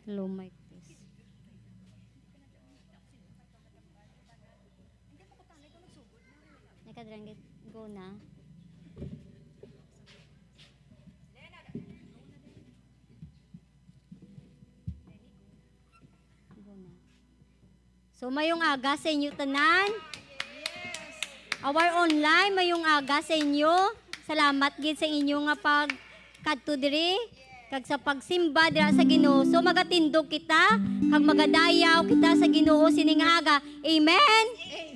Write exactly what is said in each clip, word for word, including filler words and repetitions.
Hello, mic test. Nakadranggit, go na. Go na. So, mayong aga sa inyo tanan. Our online, mayong aga sa inyo. Salamat gid sa inyo nga pagkadto diri kag sa pagsimba dira sa Ginoo. So, magatindog kita kag magadayaw kita sa Ginoo sining aga. Amen.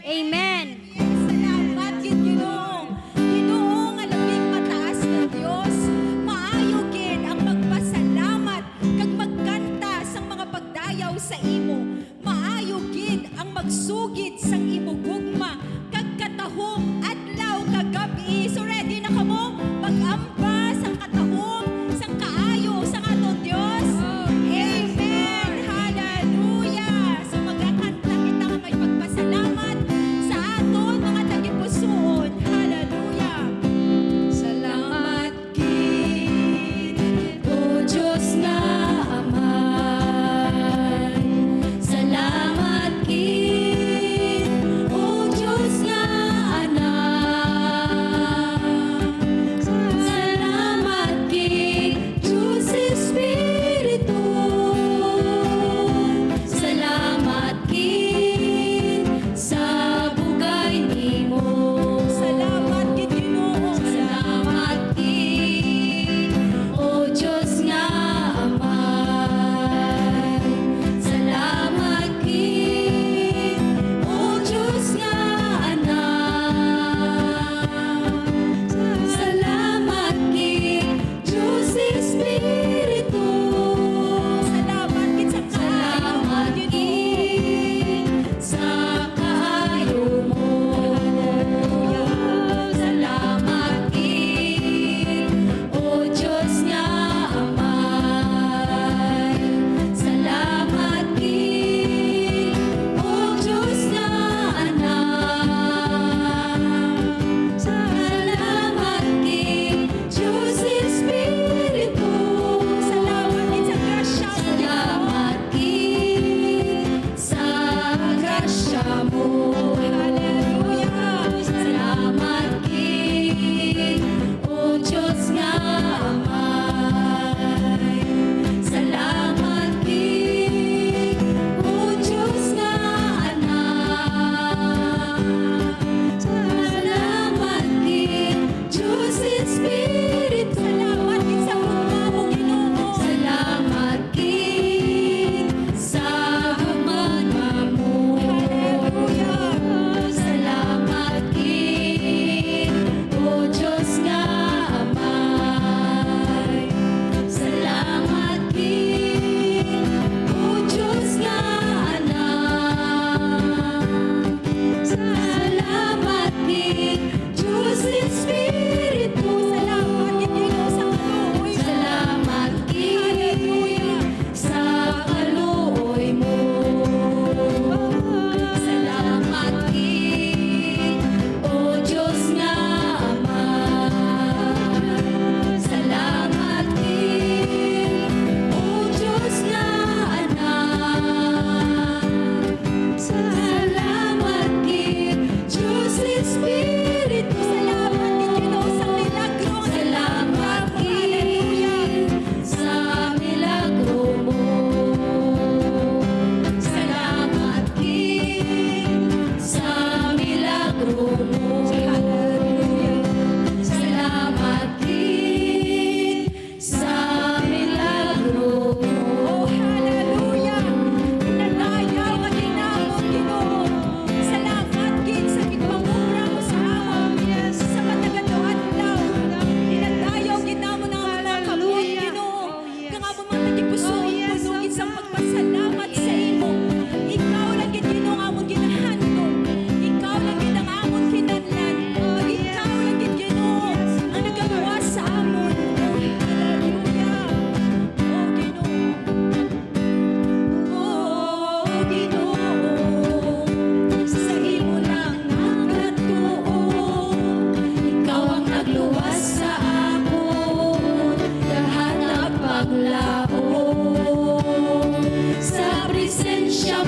Amen. Yes, salamat gid, Ginoo. Ginoo nga labing mataas nga Dios, maayo gid ang magpasalamat kag magkanta sang mga pagdayaw sa imo. Maayo gid ang magsugid sang imo gugma kag katahom adlaw kag gab-i. So, ready na kamo mag-amba sang katahom, sang kaayo sang aton Dios? Amen. Hallelujah. So, magakanta kita nga may pagpasalamat sa aton mga tagipusoon. Hallelujah. Salamat gid, O Dios nga Amay. Salamat gid, O Dios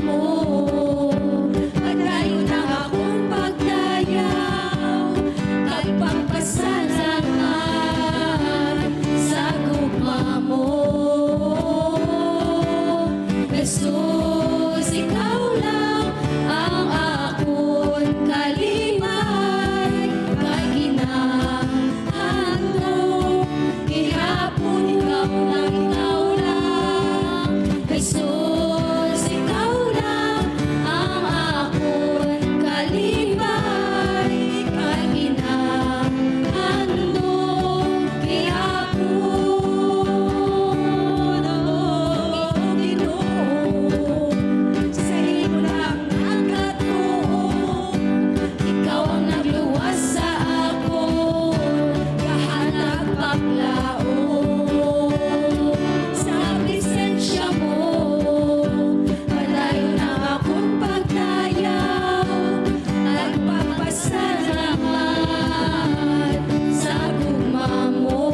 mo. Padayon ang akon pagdayaw kag pagpasalamat sa gugma mo. Jesus, ikaw lang ang akon kalimay, kay ginahandom gihapon ikaw lang, ikaw lang. Jesus, ikaw lang ang akon kalimay, kay ginahandom gihapon. O Ginoo, sa imo lang nagatuo. Ikaw ang nagluwas sa akon kahanag paglaom. Sa presensya mo, padayon ang akon pagdayaw, nagpapasalamat sa gugma mo.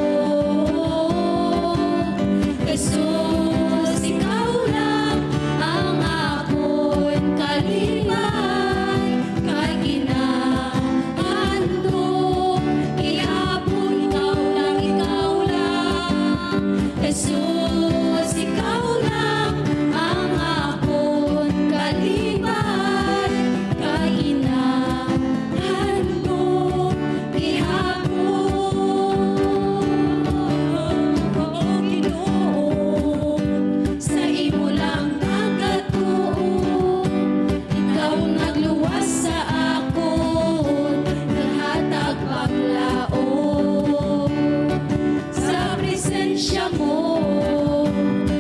Jesus, ikaw lang ang akon kalimay, kay ginahandom gihapon ikaw lang, ikaw lang. Jesus, ikaw lang ang akon kalimay, kay ginahandom gihapon. O Ginoo, sa imo lang nagatuo. Ikaw ang nagluwas sa akon kahanag paglaom. Sa presensya mo,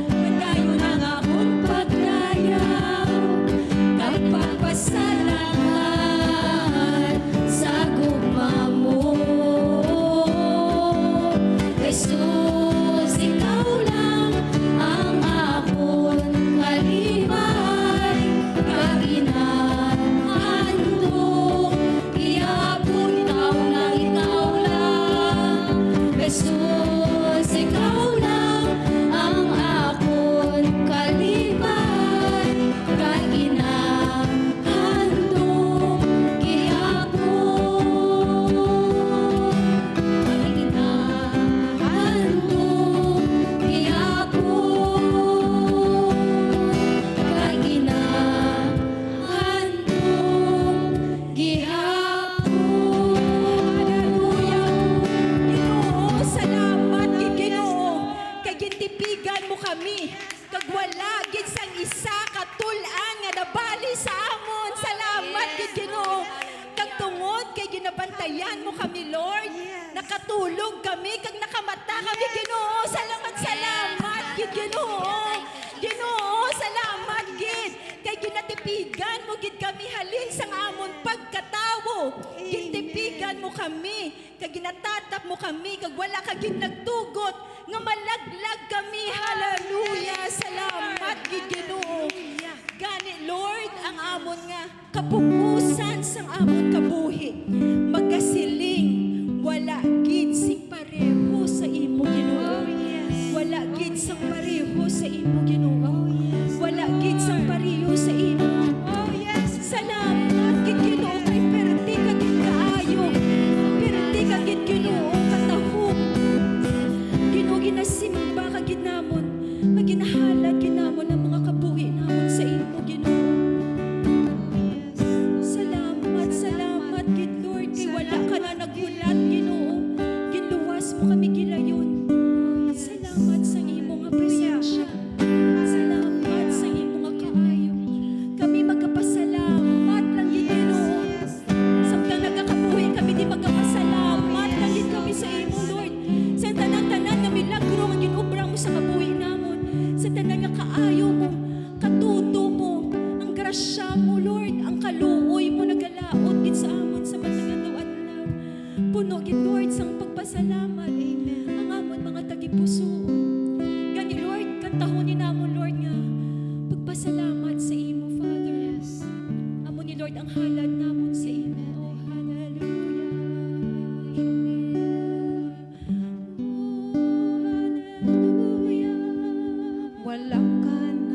padayon ang akon pagdayaw, kag pagpasalamat sa gugma mo. Jesus, ikaw lang ang akon kalimay, kag ginahandom gihapon ikaw lang, ikaw lang. Jesus, ikaw lang ang akon kalimay, kay ginahandom gihapon. Kay ginahandom gihapon. Kay ginahandom gihapon. Hallelujah. Ginoo, salamat gid, Ginoo, kay gintipigan mo kami, kag wala gid sang isa ka tul-an nga nabali sa amon. Salamat gid, Ginoo, kag tungod kay ginabantayan mo kami, Lord, nakatulog kami kag nakamata kami, Ginoo. Salamat, salamat gid, Ginoo. Ginoo, salamat gid. Kay ginatipigan mo gid kami halin sang amon pagkatawo. Gintipigan mo kami, kag ginatatap mo kami, kag wala ka gid nagtugot nga malaglag kami. Hallelujah! Salamat gid, Ginoo. Gani, Lord, ang amon nga kapupusan sang amon kabuhi magasiling, wala gid sing pareho sa imo, Ginoo. Oh, yes. Wala gid sang pareho sa imo, Ginoo. Oh, yes. Wala gid sang pareho sa imo. Oh, yes. Salamat gid, Ginoo, kay perti ka gid kaayo. Perti ka gid, Ginoo, katahom. Ginoo, ginasimba ka gid namon, nga ginahalad gid namon ang mga kabuhi namon sa imo, Ginoo. Salamat, salamat gid, Lord, kay wala ka na naghulat, Ginoo. Ginluwas mo kami gilayon. Salamat sa imo nga presensya. Salamat sa imo nga kaayo. Kami magapasalamat lang gid, Ginoo. Samtang nagakabuhi kami, di magapasalamat lang gid kami sa imo, Lord. Sa tanan-tanan nga milagro nga ginobra mo sa kabuhi namon. Sa tanan nga kaayo mo, katuto mo, ang grasya mo, Lord, ang kaluoy mo nagalaot gid sa amon sa matag adlaw-adlaw. Puno gid, Lord, sang pagpasalamat. Amen. Ang amon mga tagipusoon. Gani, Lord, kantahon ni namon, Lord, nga pagpasalamat sa imo, Father. Yes. Amo ni, Lord, ang halad namon sa imo. Amen. Oh, hallelujah. Amen. Oh, hallelujah. Wala ka na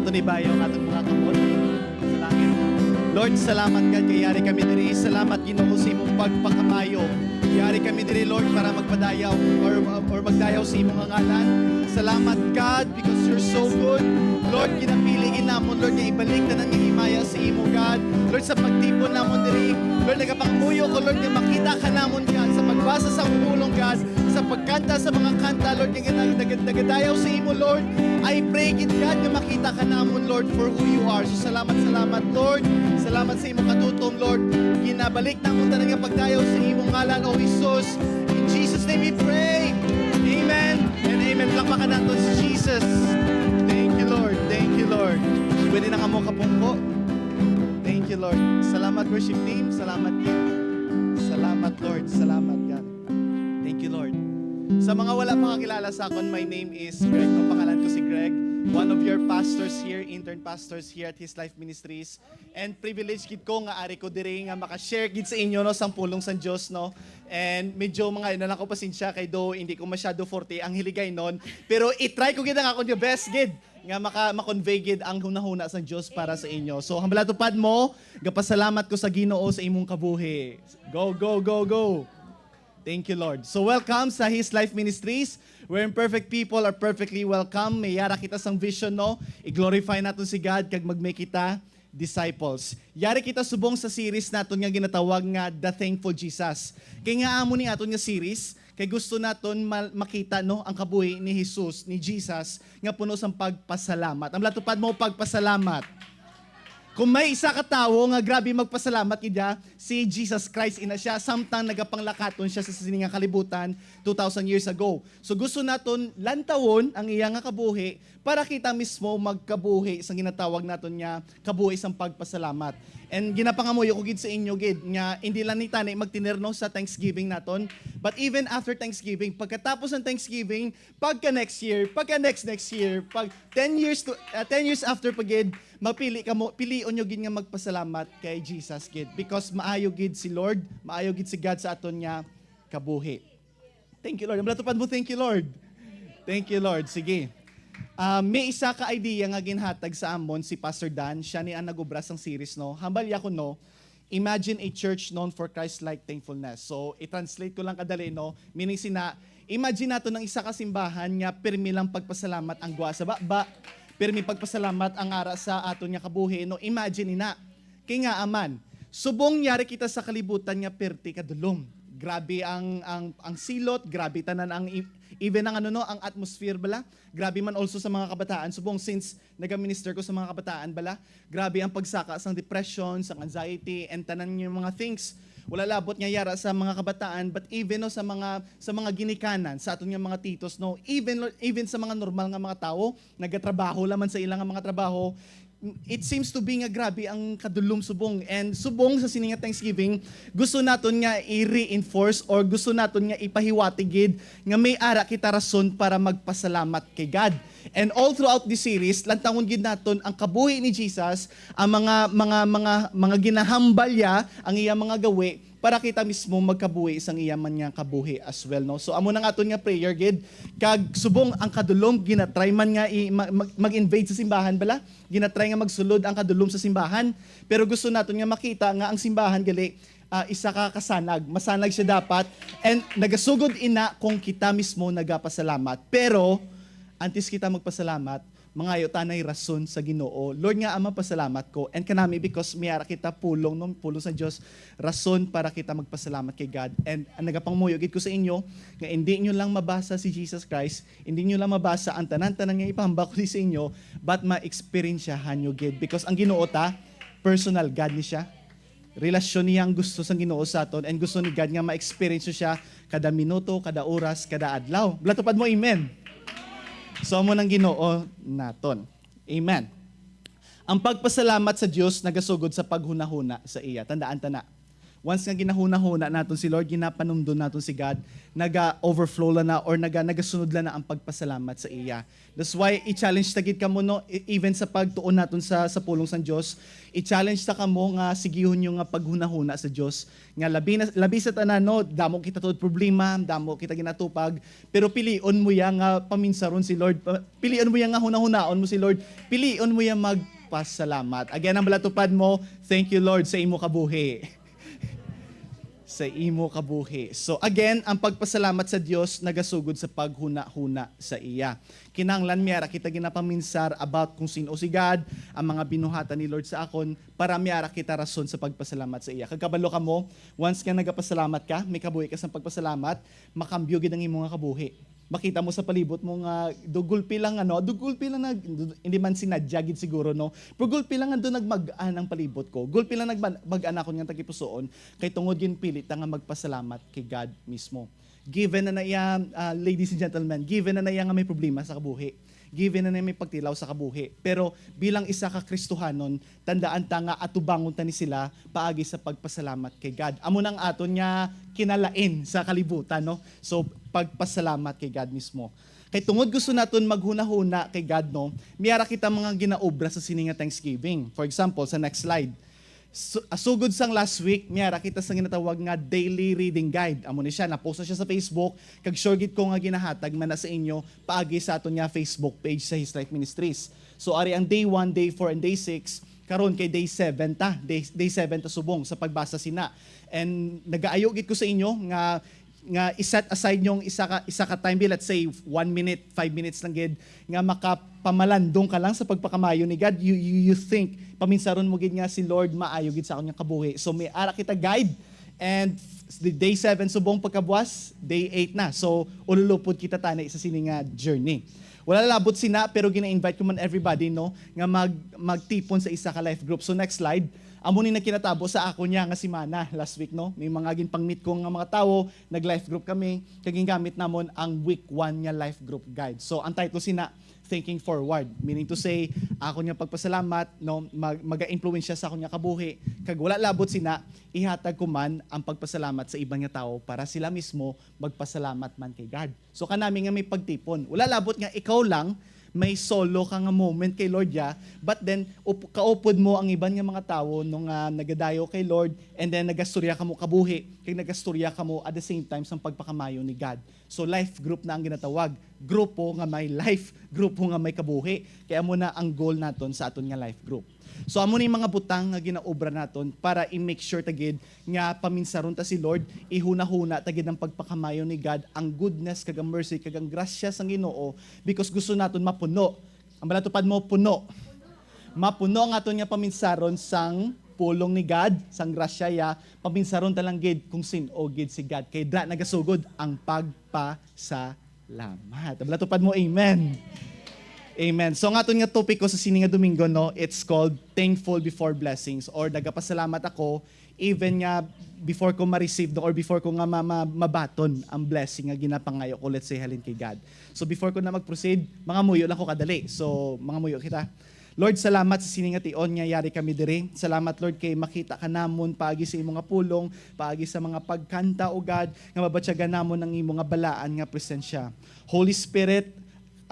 Aton ibayaw ang aton mga kamot sa langit. Lord, salamat, God, kay yari kami diri. Salamat, Ginoo, sa imong pagpakamayo. Yari kami diri, Lord, para magpadayaw or, or magdayaw sa imong ngalan. Salamat, God, because you're so good. Lord, ginapili gid namon, Lord, nga ibalik tanan nga himaya sa imo, God. Lord, sa pagtipon namon diri, Lord, nagapangamuyo ko, Lord, nga makita ka namon, God, sa pagbasa sa pulong, God, sa pagkanta sa mga kanta, Lord, nga nag- nag- nagadayaw sa imo, Lord. I pray gid, God, nga makita ka namon, Lord, for who you are. So, salamat, salamat, Lord. Salamat sa imo katutom, Lord. Ginabalik namon tanan nga pagdayaw sa imong ngalan, O Jesus. In Jesus' name we pray. Amen and amen. Palakpakan naton si Jesus. Thank you, Lord. Thank you, Lord. Pwede na kamo kapungko. Thank you, Lord. Salamat, worship team. Salamat, team. Salamat, Lord. Salamat, God. Thank you, Lord. Sa mga wala pa kakilala sa akon, my name is Greg. Ang pangalan ko si Greg. One of your pastors here, intern pastors here at His Life Ministries. And privilege gid ko nga ari ko diri nga maka-share gid sa inyo, no, sang pulong sang Dios, no. And medyo mangayo na lang ko pasensya kay do hindi ko masyado forte ang Hiligaynon, pero i-try ko gid ang akon nga best gid nga maka ma-convey gid ang hunahuna sang Dios para sa inyo. So, hambala tupad mo, gapasalamat ko sa Ginoo sa imong kabuhi. Go, go, go, go. Thank you, Lord. So, welcome sa His Life Ministries, wherein perfect people are perfectly welcome. May yara kita sang vision, no? I-glorify naton si God kag mag-make kita disciples. Yari kita subong sa series naton nga ginatawag nga The Thankful Jesus. Kay nga amo ni aton nga series, kay gusto naton mal- makita, no, ang kabuhi ni Jesus, ni Jesus, nga puno sang pagpasalamat. Ang latupad mo, pagpasalamat. Kung may isa ka tawo nga grabe magpasalamat, gidya, si Jesus Christ ina siya, samtang nagapanglakaton siya sa sini nga kalibutan two thousand years ago. So gusto naton lantawon ang iya nga kabuhi para kita mismo magkabuhi sa ginatawag naton nga kabuhi sang pagpasalamat. And ginapangamuyo ko gid sa inyo gid nga hindi lang ni tani magtinerno sa Thanksgiving naton, but even after Thanksgiving, pagkatapos ng Thanksgiving, pagka next year, pagka next next year, pag ten years to uh, ten years after pa gid, mapili kamo, pilion nyo gid nga magpasalamat kay Jesus gid because maayo gid si Lord, maayo gid si God sa aton nga kabuhi. Thank you, Lord. Ang latupad mo, thank you, Lord. Thank you, Lord. Sige. Ah, may isa ka idea nga ginhatag sa amon si Pastor Dan. Siya ni ang nag-ubra sang series, no? Hambal ya ko, no? Imagine a church known for Christ-like thankfulness. So, i-translate ko lang kadali, no? Meaning sina, imagine nato ng isa ka simbahan nga pirmi lang pagpasalamat ang gwa sa baba, pirmi pagpasalamat ang ara sa aton nga kabuhi, no? Imagine ina. Kay nga aman, subong yari kita sa kalibutan nga perti kadulom. Grabe ang ang ang silot, grabe tanan ang i- even ang ano no, ang atmosphere bala. Grabe man also sa mga kabataan subong since nagaminister ko sa mga kabataan bala. Grabe ang pagsaka sang depression, sang anxiety and tanan nga mga things. Wala labot nga yara sa mga kabataan but even no sa mga sa mga ginikanan sa aton nga mga titos no, even even sa mga normal nga mga tawo, nagatrabaho laman sa ilang nga mga trabaho, it seems to be nga grabe ang kadulom subong. And subong sa sini nga Thanksgiving, gusto naton nga i-reinforce or gusto naton nga ipahiwati gid nga may ara kita rason para magpasalamat kay God. And all throughout this series, lantangon gid naton ang kabuhi ni Jesus, ang mga mga mga mga ginahambal ya, ang iya mga gawi, para kita mismo magkabuhi sang iya man nga kabuhi as well, no? So, amo nang aton nga prayer gid, kag subong ang kadulom ginatry man nga i- ma- mag- mag-invade sa simbahan bala, ginatry nga magsulod ang kadulom sa simbahan, pero gusto naton nga makita nga ang simbahan gali ah, isa ka kasanag, masanag siya dapat, and nagasugod ina kung kita mismo nagapasalamat. Pero antes kita magpasalamat, mangayo ta nay rason sa Ginoo. Lord nga Ama, pasalamat ko. And kanami because may ara kita pulong, no? Pulong sa Dios, rason para kita magpasalamat kay God. And ang nagapangmuyo gid ko sa inyo nga hindi nyo lang mabasa si Jesus Christ, hindi nyo lang mabasa ang tanan-tanan nga ipahambal ko sa inyo, but ma-experiensyahan nyo gid because ang Ginoo ta, personal God ni siya. Relasyon niya ang gusto sang Ginoo sa aton, and gusto ni God nga ma-experience siya kada minuto, kada oras, kada adlaw. Latupad mo, amen. So, amo nang Ginoo naton. Amen. Ang pagpasalamat sa Dios nagasugod sa paghunahuna sa iya. Tandaan ta na. Once nga ginahuna-huna naton si Lord, ginapanumdom naton si God, naga-overflow lang na or naga, nagasunod lang na ang pagpasalamat sa iya. That's why i-challenge ta gid kamo, no, e- even sa pagtuon naton sa sa pulong sang Dios, i-challenge ta kamo nga sigihon nyo nga paghunahuna sa Dios. Nga labi na, labi sa tanan, no, damo kita tuod problema, damo kita ginatupag, pero pilion mo ya nga paminsaron si Lord. Pa- Pilion mo ya nga hunahunaon mo si Lord. Pilion mo ya magpasalamat. Again, ang balatupad mo, thank you Lord sa imo kabuhi. Sa imo kabuhi. So again, ang pagpasalamat sa Dios nagasugod sa paghuna-huna sa iya. Kinahanglan may ara kita ginapaminsar about kung sin-o si God, ang mga binuhatan ni Lord sa akon, para may ara kita rason sa pagpasalamat sa iya. Kag kabalo kamo, once nga nagapasalamat ka, may kabuhi ka sa pagpasalamat, makambyo gid ang imo nga kabuhi. Makita mo sa palibot mo nga do gulpi lang, ano, do gulpi lang nag, hindi man sinadya gid siguro, no? Pero gulpi lang nga do nagmag-an ang palibot ko. Gulpi lang nagmag-an ako nga tagipusoon kay tungod ginpili ta nga magpasalamat kay God mismo. Given na na iya, ah, ladies and gentlemen, given na na iya nga may problema sa kabuhi. Given na na iya may pagtilaw sa kabuhi. Pero bilang isa ka Kristohanon, tandaan ta nga atubangon ta ni sila paagi sa pagpasalamat kay God. Amo nang aton nga kinalain sa kalibutan, no? So, pagpasalamat kay God mismo. Kay tungod gusto naton maghunahuna kay God, no? May ara kita mga ginaobra sa sini nga Thanksgiving. For example, sa next slide. Su- ah, sugod sang last week, may ara kita sa ginatawag nga daily reading guide. Amo ni siya, na-post na siya sa Facebook, kag sure gid ko nga ginahatag man na sa inyo paagi sa aton nga Facebook page sa His Life Ministries. So, ari ang day one, day four, and day six. Karon kay day seven ta, day, day seven ta subong sa pagbasa sina. And nagaayo gid ko sa inyo nga nga i-set aside niyong isa ka, isa ka time, let's say one minute, five minutes lang gid, nga makapamalandong ka lang sa pagpakamayo ni God. You, you, you think, paminsaron mo gid nga si Lord maayo gid sa akong kabuhi. So may ara kita guide, and the day seven subong pagkabuas, day eight na. So ululupod kita tani sa sini nga journey. Wala labot sina, pero gina-invite ko man everybody, no, nga mag magtipon sa isa ka life group. So next slide. Amo ni nakinatabo sa ako niya nga semana last week, no. May mga ginpangmit ko nga mga tawo, nag-life group kami, kag gingamit namon ang week one nga life group guide. So ang title sina, Thinking Forward, meaning to say, ako niya pagpasalamat, no, mag maga-impluwensya sa ako niya kabuhi, kag wala labot sina, ihatag ko man ang pagpasalamat sa iban nga tawo para sila mismo magpasalamat man kay God. So kanami nga may pagtipon. Wala labot nga ikaw lang may solo ka nga moment kay Lord ya, but then up, kaupod mo ang iban nga mga tawo no nga nagadayo kay Lord, and then nagastorya kamo kabuhi, kag nagastorya kamo at the same time sang pagpakamayo ni God. So life group na ang ginatawag, grupo nga may life, grupo nga may kabuhi. Kaya amo na ang goal naton sa aton nga life group. So amo ni mga butang nga ginaobra naton para i-make sure ta gid nga paminsaron ta si Lord, ihunahuna ta gid ang pagpakamayo ni God, ang goodness kag ang mercy kag ang grasya sang Ginoo, because gusto naton mapuno. Ang balatupad mo, puno. Mapuno ang aton nga paminsaron sang pulong ni God, sang grasya ya, paminsaron ta lang gid kung sin-o gid si God. Kay dra nagasugod ang pagpasalamat. Ang balatupad mo, amen. Amen. So ang aton nga topiko sa sini nga Domingo, no, it's called Thankful Before Blessings, or nagapasalamat ako even nga before ko ma-receive, no, or before ko nga ma- ma- mabaton ang blessing nga ginapangayo ko, let's say, halin kay God. So before ko na mag-proceed, mangamuyo lang ko kadali. So mangamuyo kita. Lord, salamat sa sini nga tion nga yari kami diri. Salamat, Lord, kay makita ka namon paagi sa imo nga pulong, paagi sa mga pagkanta, O God, nga mabatyagan namon ang imo nga balaan nga presensya. Holy Spirit,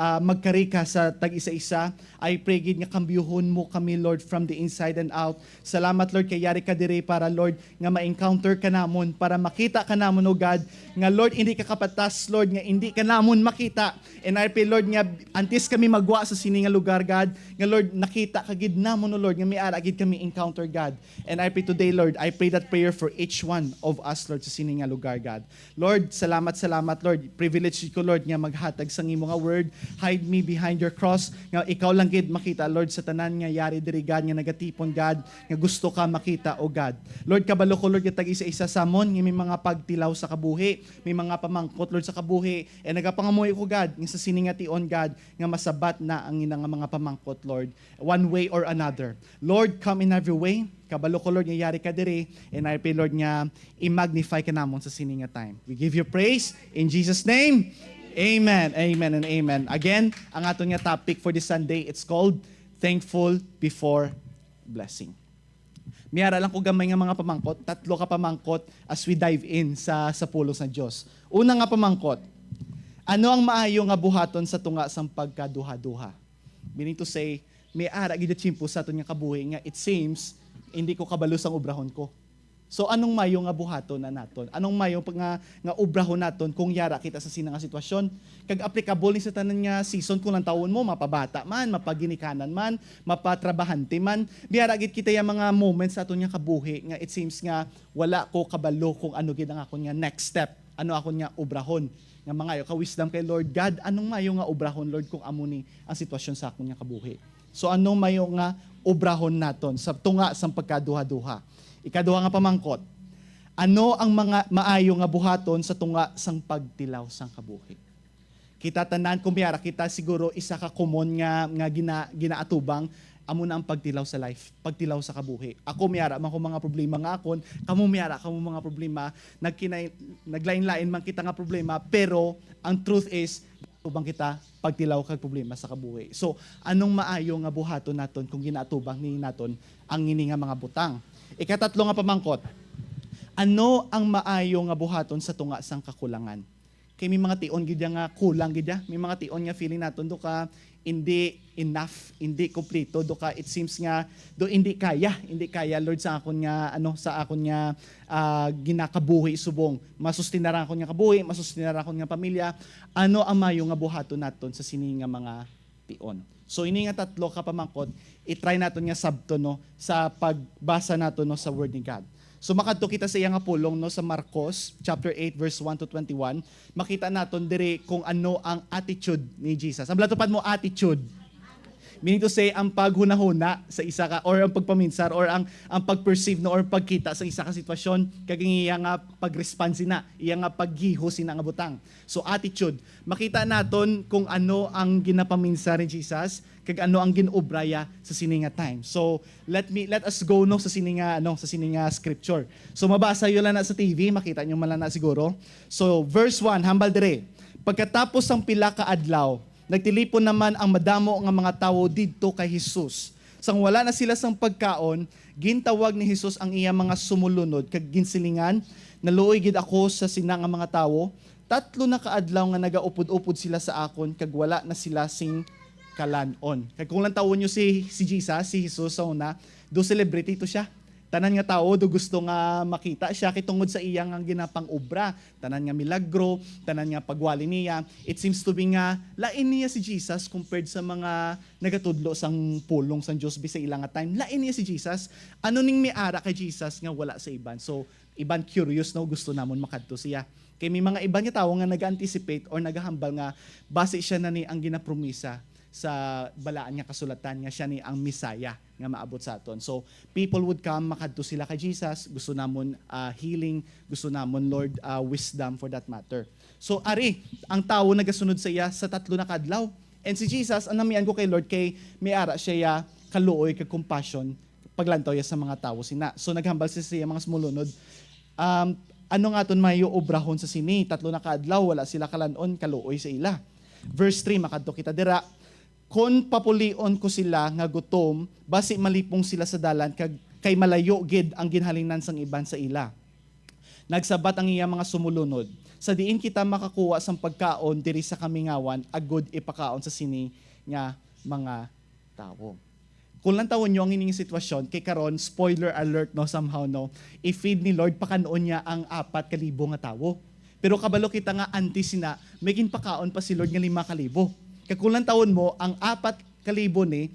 ah, magkari ka sa tag-isa-isa. I pray gid nga kambyuhon mo kami, Lord, from the inside and out. Salamat, Lord, kay yari ka diri para, Lord, nga ma-encounter ka namon, para makita ka namon, O God, nga, Lord, hindi ka kapatas, Lord, nga hindi ka namon makita. And I pray, Lord, nga antes kami magwa sa sini nga lugar, God, nga, Lord, nakita ka gid namon, O Lord, nga may ara gid kami encounter, God. And I pray today, Lord, I pray that prayer for each one of us, Lord, sa sini nga lugar, God. Lord, salamat, salamat, Lord. Privilege ko, Lord, nga maghatag sang imo nga word. Hide me behind your cross. Nga ikaw lang gid makita, Lord, sa tanan nga yari diri, God, nga nagatipon, God, nga gusto ka makita, O God. Lord, kabalo ko, Lord, nga tag-isa-isa sa amon nga may mga pagtilaw sa kabuhi, may mga pamangkot, Lord, sa kabuhi. And nagapangamuyo ko, God, nga sa sini nga tion, God, nga masabat na ang ina nga mga pamangkot, Lord, one way or another. Lord, come in every way. Kabalo ko, Lord, nga yari ka diri. And I pray, Lord, nga i-magnify ka namon sa sini nga time. We give you praise in Jesus' name. Amen, amen, and amen. Again, ang aton nga topic for this Sunday, it's called Thankful Before Blessing. May ara lang ko gamay nga mga pamangkot, tatlo ka pamangkot as we dive in sa, sa pulong sa Dios. Una nga pamangkot, ano ang maayo nga buhaton sa tunga sang pagkaduhaduha? Meaning to say, may ara gid tiyempo sa aton nga kabuhi nga it seems, hindi ko kabalo sang obrahon ko. So, anong mayo nga buhaton na naton? Anong mayo pa nga, nga obrahon naton kung yara kita sa sina nga sitwasyon? Kag applicable ni sa tanan nga season, kung lantawon mo, mapabata man, mapaginikanan man, mapatrabahante man. May ara gid kita ya mga moments sa aton nga kabuhi nga it seems nga wala ko kabalo kung ano gid ang akon nga next step, ano akon nga obrahon. Nga mangayo ka wisdom kay Lord, "God, anong mayo nga obrahon, Lord, kung amo ni ang sitwasyon sa akon nga kabuhi?" So, anong mayo nga obrahon naton sa tunga sang pagkaduhaduha? Ikaduha nga pamangkot, ano ang mga maayo nga buhaton sa tunga sang pagtilaw sang kabuhi? Kita tanan, kung may ara kita, siguro isa ka common nga, nga gina-, ginaatubang, amo na ang pagtilaw sa life, pagtilaw sa kabuhi. Ako, may ara man ko mga problema nga akon, kamo may ara kamo mga problema, nagkinay-, naglain-lain man kita nga problema, pero ang truth is, atubang kita pagtilaw kag problema sa kabuhi. So, anong maayo nga buhaton naton kung ginaatubang ni naton ang ini nga mga butang? Ikatatlo nga pamangkot, ano ang maayo nga buhaton sa tunga sang kakulangan? Kay may mga tion gid ya nga kulang gid ya. May mga tion nga feeling naton do ka hindi enough, hindi kompleto, do ka it seems nga do hindi kaya, hindi kaya, Lord, sa akon nga, ano, sa akon nga, ah, ginakabuhi subong. Masustinar ang akon nga kabuhi, masustinar ang akon nga pamilya. Ano ang mayo nga buhaton naton sa sini nga mga tion? So, ini nga tatlo ka pamangkot, i-try naton nga sabton, no, sa pagbasa naton, no, sa Word ni God. So, makadto kita sa iya nga pulong, no, sa Marcos chapter eight, verse one to twenty-one. Makita naton diri kung ano ang attitude ni Jesus. Ang tupad mo, attitude. Meaning to say, ang paghunahuna sa isa ka, or ang pagpaminsar, or ang, ang pag-perceive, no, or pagkita sa isa ka sitwasyon, kag ang iya nga pag-response na, iya nga paggiho sina nga butang. So, attitude. Makita naton kung ano ang ginapaminsar ni Jesus, kag ano ang gin-obraya sa sini nga time. So, let me, let us go, no, sa sini nga, ano, sa sini nga scripture. So, mabasa yo lang na sa T V, makita nyo man lang na siguro. So, verse one, hambal dire, "Pagkatapos sang pila ka adlaw, nagtilipon naman ang madamo nga mga tawo didto kay Jesus. Sang wala na sila sang pagkaon, gintawag ni Jesus ang iya mga sumolunod kag ginsilingan, 'Naluoy gid ako sa sina nga mga tawo. Tatlo na ka adlaw nga nagaupod-upod sila sa akon kag wala na sila sing kalan-on.'" Kag kung lantawon nyo si, si Jesus, si Jesus sa una, do celebrity to siya. Tanan nga tawo do gusto nga makita siya kay tungod sa iya nga ginapang-obra, tanan nga milagro, tanan nga pagwali niya. It seems to be nga lain niya si Jesus compared sa mga nagatudlo sang pulong sang Dios bi sa ila nga time. Lain niya si Jesus. Ano ning may ara kay Jesus nga wala sa iban? So, iban curious, no, gusto namon makadto siya. Kay may mga iban nga tawo nga naga-anticipate or nagahambal nga basi siya na ni ang ginapromisa sa Balaan nga Kasulatan nga siya ni ang Messiah nga maabot sa aton. So, people would come, makadto sila kay Jesus, gusto namon, ah, healing, gusto namon, Lord, ah, wisdom for that matter. So, ari, ang tawo nagasunod sa iya sa tatlo na ka adlaw. And si Jesus, ang namian ko kay Lord, kay may ara siya ya kaluoy kag compassion paglantaw ya sa mga tawo sina. So, naghambal siya sa iya mga sumolunod, um, "Ano nga aton mayo obrahon sa sini? Tatlo na ka adlaw, wala sila kalan-on, kaluoy sa ila." Verse three, makadto kita dira, "Kon papulion ko sila nga gutom, basi malipong sila sa dalan, kag kay malayo gid ang ginhalinan sang iban sa ila." Nagsabat ang iya mga sumolunod, "Sa diin kita makakuha sang pagkaon diri sa kamingawan agud ipakaon sa sini nga mga tawo?" Kung lantawon nyo ang ining sitwasyon, kay karon, spoiler alert, no, somehow, no, i-feed ni Lord, pakan-on niya ang apat ka libo nga tawo. Pero kabalo kita nga antes sina, may ginpakaon pa si Lord nga lima ka libo. Kag kung lantawon mo, ang apat ka libo ni,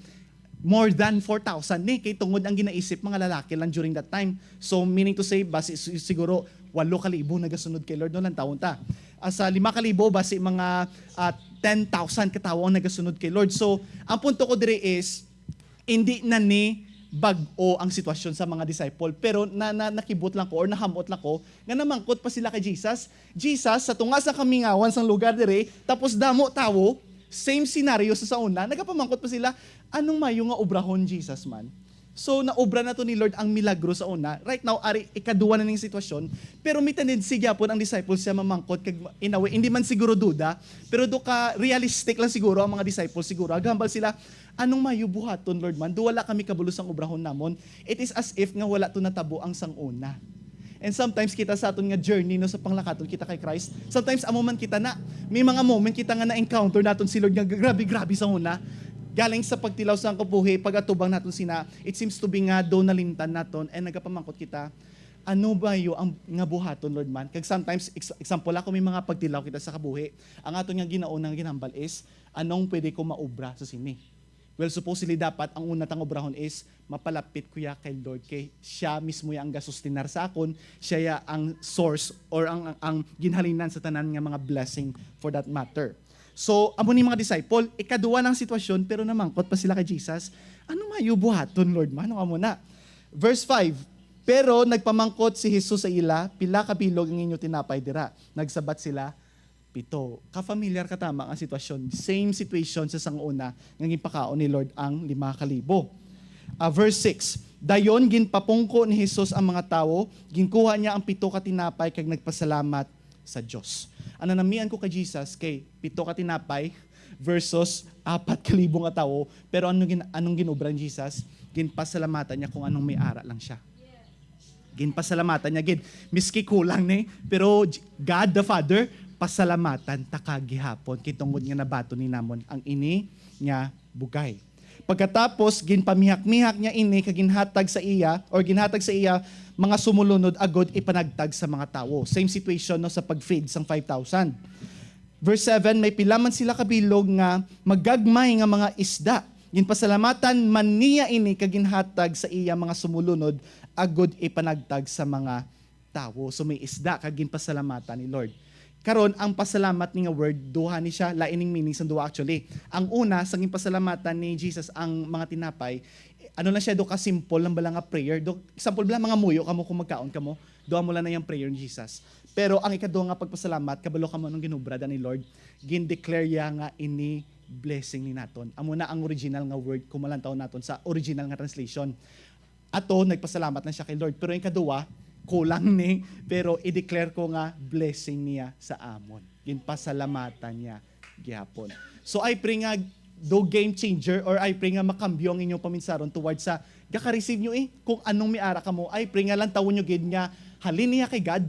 more than four thousand ni, kay tungod ang ginaisip, mga lalaki lang during that time. So, meaning to say, basi si-, siguro, walo ka libo nagasunod kay Lord, no, lantawon ta. Ah, sa lima ka libo, basi mga, ah, ten thousand ka tawo ang nagasunod kay Lord. So, ang punto ko diri is, hindi na ni bag-o ang sitwasyon sa mga disciple, pero na, na, nakibot lang ko or nahamot lang ko nga namangkot pa sila kay Jesus, "Jesus, sa tunga sa kamingawan sang lugar diri, tapos damo tawo, same scenario sa, sa una, nagapamangkot pa sila, 'Anong mayo nga obrahon, Jesus man?'" So, naobra na to ni Lord ang milagro sa una. Right now, ari, ikaduwa na ning sitwasyon. Pero may tendency gyapon ang disciples siya mamangkot, kag in a way, hindi man siguro duda, pero do ka realistic lang siguro ang mga disciples siguro. Agambal sila, "Anong mayo buhaton, Lord man? Do wala kami kabulos ang obrahon namon." It is as if nga wala to natabo ang sang una. And sometimes kita sa aton nga journey, no, sa panglakaton kita kay Christ, sometimes amo man kita na, may mga moment kita nga na-encounter naton si Lord nga grabe-grabe sa una. Galing sa pagtilaw sa kabuhi, pag-atubang naton sina, it seems to be nga do nalimtan naton and nagapamangkot kita, "Ano ba yo ang nga buhaton, Lord man?" Kag sometimes, ex-, example ako, may mga pagtilaw kita sa kabuhi. Ang aton nga ginauna nga ginhambal is, "Anong pwede ko maobra sa sini?" Well, supposedly dapat ang una tang obrahon is mapalapit ko ya kay Lord, kay siya mismo ya ang gasustinar sa akon, siya ya ang source or ang, ang, ang ginhalinan sa tanan nga mga blessing for that matter. So, amo ni mga disciple, ikaduwa na ang sitwasyon, pero namangkot pa sila kay Jesus, "Ano mayo buhaton, Lord man?" Ano amo na? Verse five, "Pero nagpamangkot si Jesus sa ila, 'Pila ka bilog ang inyo tinapay dira?' Nagsabat sila, 'Pito.'" Ka-familiar ka tama ang sitwasyon. Same situation sa sang una nga ginpakaon ni Lord ang lima ka libo. Ah, verse six, "Dayon ginpapungko ni Jesus ang mga tawo, ginkuha niya ang pito ka tinapay kag nagpasalamat sa Dios." Ang nanamian ko kay Jesus kay pito ka tinapay versus apat ka libo nga tawo, pero anong gin-, anong ginobra ni Jesus? Ginpasalamatan niya kung anong may ara lang siya. Ginpasalamatan niya gid, miski kulang ni, pero J-, God the Father, pasalamatan ta ka gihapon, kay tungod nga nabaton ni namon ang ini nga bugay. Pagkatapos, ginpamihak-mihak niya ini kag ginhatag sa iya, or ginhatag sa iya mga sumulunod agod ipanagtag sa mga tawo. Same situation, no, sa pag-feed sang five thousand. Verse seven, "May pila man sila kabilog nga magagmay nga mga isda. Ginpasalamatan man niya ini kag ginhatag sa iya mga sumulunod agod ipanagtag sa mga tawo." So may isda kag ginpasalamatan ni Lord. Karon, ang pasalamat ni nga word, duha ni siya, lain ning meaning sang duha actually. Ang una, sa ginpasalamatan ni Jesus ang mga tinapay, ano lang siya, do ka simple lang bala nga prayer. Do, example bala, mangamuyo kamo kung magkaon kamo, do amo lang na yang prayer ni Jesus. Pero ang ikaduha nga pagpasalamat, kabalo kamo anong ginobra da ni Lord, gin-declare ya nga ini blessing ni naton. Amo na ang original nga word kung malantaw naton sa original nga translation. Ato, nagpasalamat lang siya kay Lord. Pero yung kaduwa, kulang ni, pero i-declare ko nga blessing niya sa amon. Ginpasalamatan niya gihapon. So I pray nga do game changer, or I pray nga makambyo ang inyong paminsaron towards sa gaka-receive nyo eh, kung anong may ara kamo. I pray nga lantawon nyo gid nga halin niya kay God.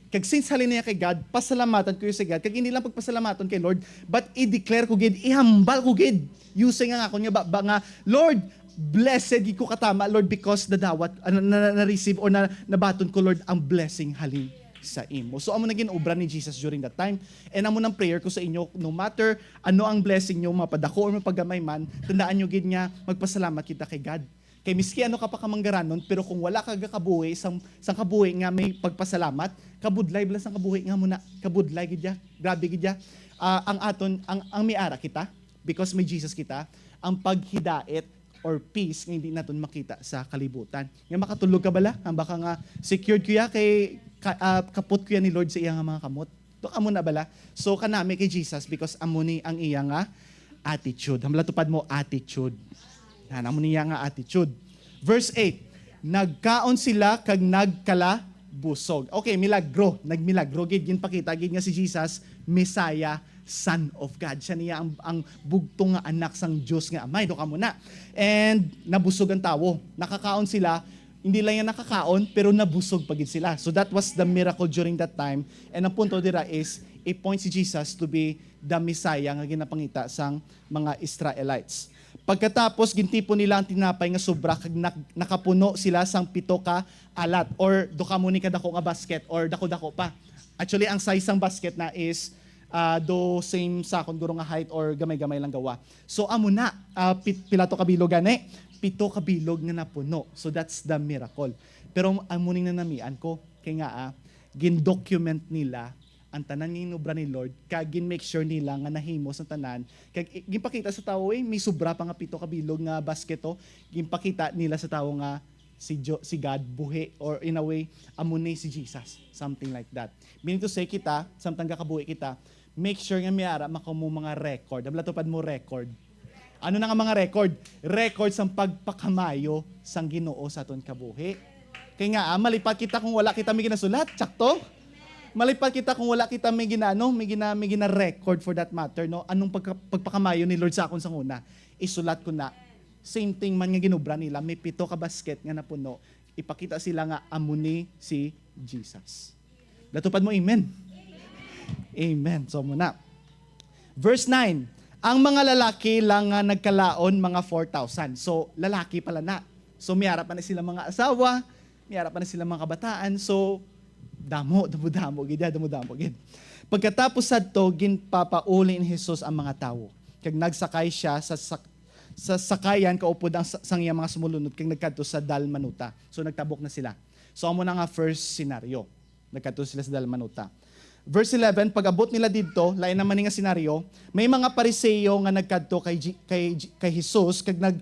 Kag since halin niya kay God, pasalamatan ko sa God. Kag hindi lang pagpasalamaton kay Lord, but i-declare ko gid, ihambal ko gid using ang akon nga ba, ba nga, "Lord, blessed gid ko katama, Lord, because nadawat, ah, na, na, na-receive or na, nabaton ko, Lord, ang blessing halin sa imo." So amo na gin-obra ni Jesus during that time. And amo nang prayer ko sa inyo, no matter ano ang blessing nyo, mapadako or mapagamay man, tandaan nyo gid nga magpasalamat kita kay God. Kay miski ano ka pa kamanggaranon, pero kung wala ka gakabuhi sang, sang kabuhi nga may pagpasalamat, kabudlay bala sang kabuhi nga muna, kabudlay gid ya, grabe gid ya. Ah, ang aton, ang, ang may ara kita, because may Jesus kita, ang paghidait or peace nga hindi naton makita sa kalibutan. Nga makatulog ka bala, ang baka nga secured ko ya kay ka, ah, kapot ko ya ni Lord sa iya nga mga kamot. Do ka muna bala. So kanami kay Jesus because amo ni ang iya nga attitude. Hambala tupad mo, attitude. Yan, amo niya nga attitude. Verse eight, "Nagkaon sila kag nagkalabusog." Okay, milagro. Nagmilagro gid, ginpakita gid nga si Jesus, Messiah, Son of God. Siya niya ang, ang bugtong nga anak sang Dios nga Amay. Do ka muna. And nabusog ang tawo. Nakakaon sila, hindi lang yan nakakaon, pero nabusog pa gid sila. So that was the miracle during that time. And ang punto dira is, i-point si Jesus to be the Messiah nga ginapangita sang mga Israelites. Pagkatapos, gintipon nila ang tinapay nga sobra kag nak-, nakapuno sila sang pito ka alat, or do ka mo ni kadako nga basket, or dako-dako pa. Actually, ang size sang basket na is, ah, do same sa akon guro nga height or gamay-gamay lang gawa. So, amo na, ah, pit-, pila to ka bilog gani? Pito ka bilog nga napuno. So, that's the miracle. Pero amo ning nanamian ko, kay nga, ah, gin-document nila ang tanan nga inobra ni Lord, kag gin-make sure nila nga nahimo sa tanan. Kag i-, ginpakita sa tawo, eh, may sobra pa nga pito ka bilog nga basket to. Ginpakita nila sa tawo nga si Jo-, si God buhi, or in a way, amo ni si Jesus, something like that. Meaning to say, kita, samtang gakabuhi kita, make sure nga may ara makamo mga record. Ang latupad mo, record. Ano na nga mga record? Record sang pagpakamayo sang Ginoo sa aton kabuhi. Kay nga, ah, malipat kita kung wala kita may ginasulat. Tsakto? Malipat kita kung wala kita may gina-, ano, may gina-, may gina-record for that matter, no? Anong pagka-, pagpakamayo ni Lord sa akon sang una? Isulat ko na. Same thing man nga ginobra nila, may pito ka basket nga napuno. Ipakita sila nga amo ni si Jesus. Natupad mo, amen? Amen. So, muna. Verse nine, ang mga lalaki lang nga nagkalaon, mga four thousand. So, lalaki pala na. So, may ara pa na sila mga asawa, may ara pa na sila mga kabataan. So, damo, damo, damo, gid, damo, damo, gid. Pagkatapos sadto, ginpapauli ni Jesus ang mga tawo. Kag nagsakay siya sa sak-, sa sakayan kaupod ang sa-, sang iyang mga sumulunod, kag nagkadto sa Dalmanuta. So, nagtabok na sila. So, amo na nga first scenario. Nagkadto sila sa Dalmanuta. Verse eleven, pag-abot nila didto, lain naman ni nga senaryo, may mga Pariseo nga nagkadto kay Ji-, kay Ji-, kay Jesus kag nag-,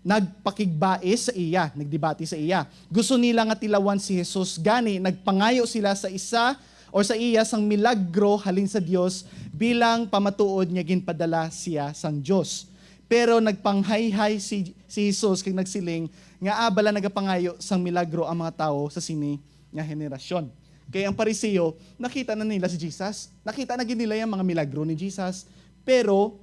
nagpakigbais sa iya, nagdebate sa iya. Gusto nila nga tilawan si Jesus, gani nagpangayo sila sa isa or sa iya sang milagro halin sa Dios bilang pamatuod nga ginpadala siya sang Dios. Pero nagpanghayhay si, si Jesus kag nagsiling nga, "Ah, bala nagapangayo sang milagro ang mga tawo sa sini nga henerasyon." Kay ang Pariseo, nakita na nila si Jesus. Nakita na gid nila yung mga milagro ni Jesus. Pero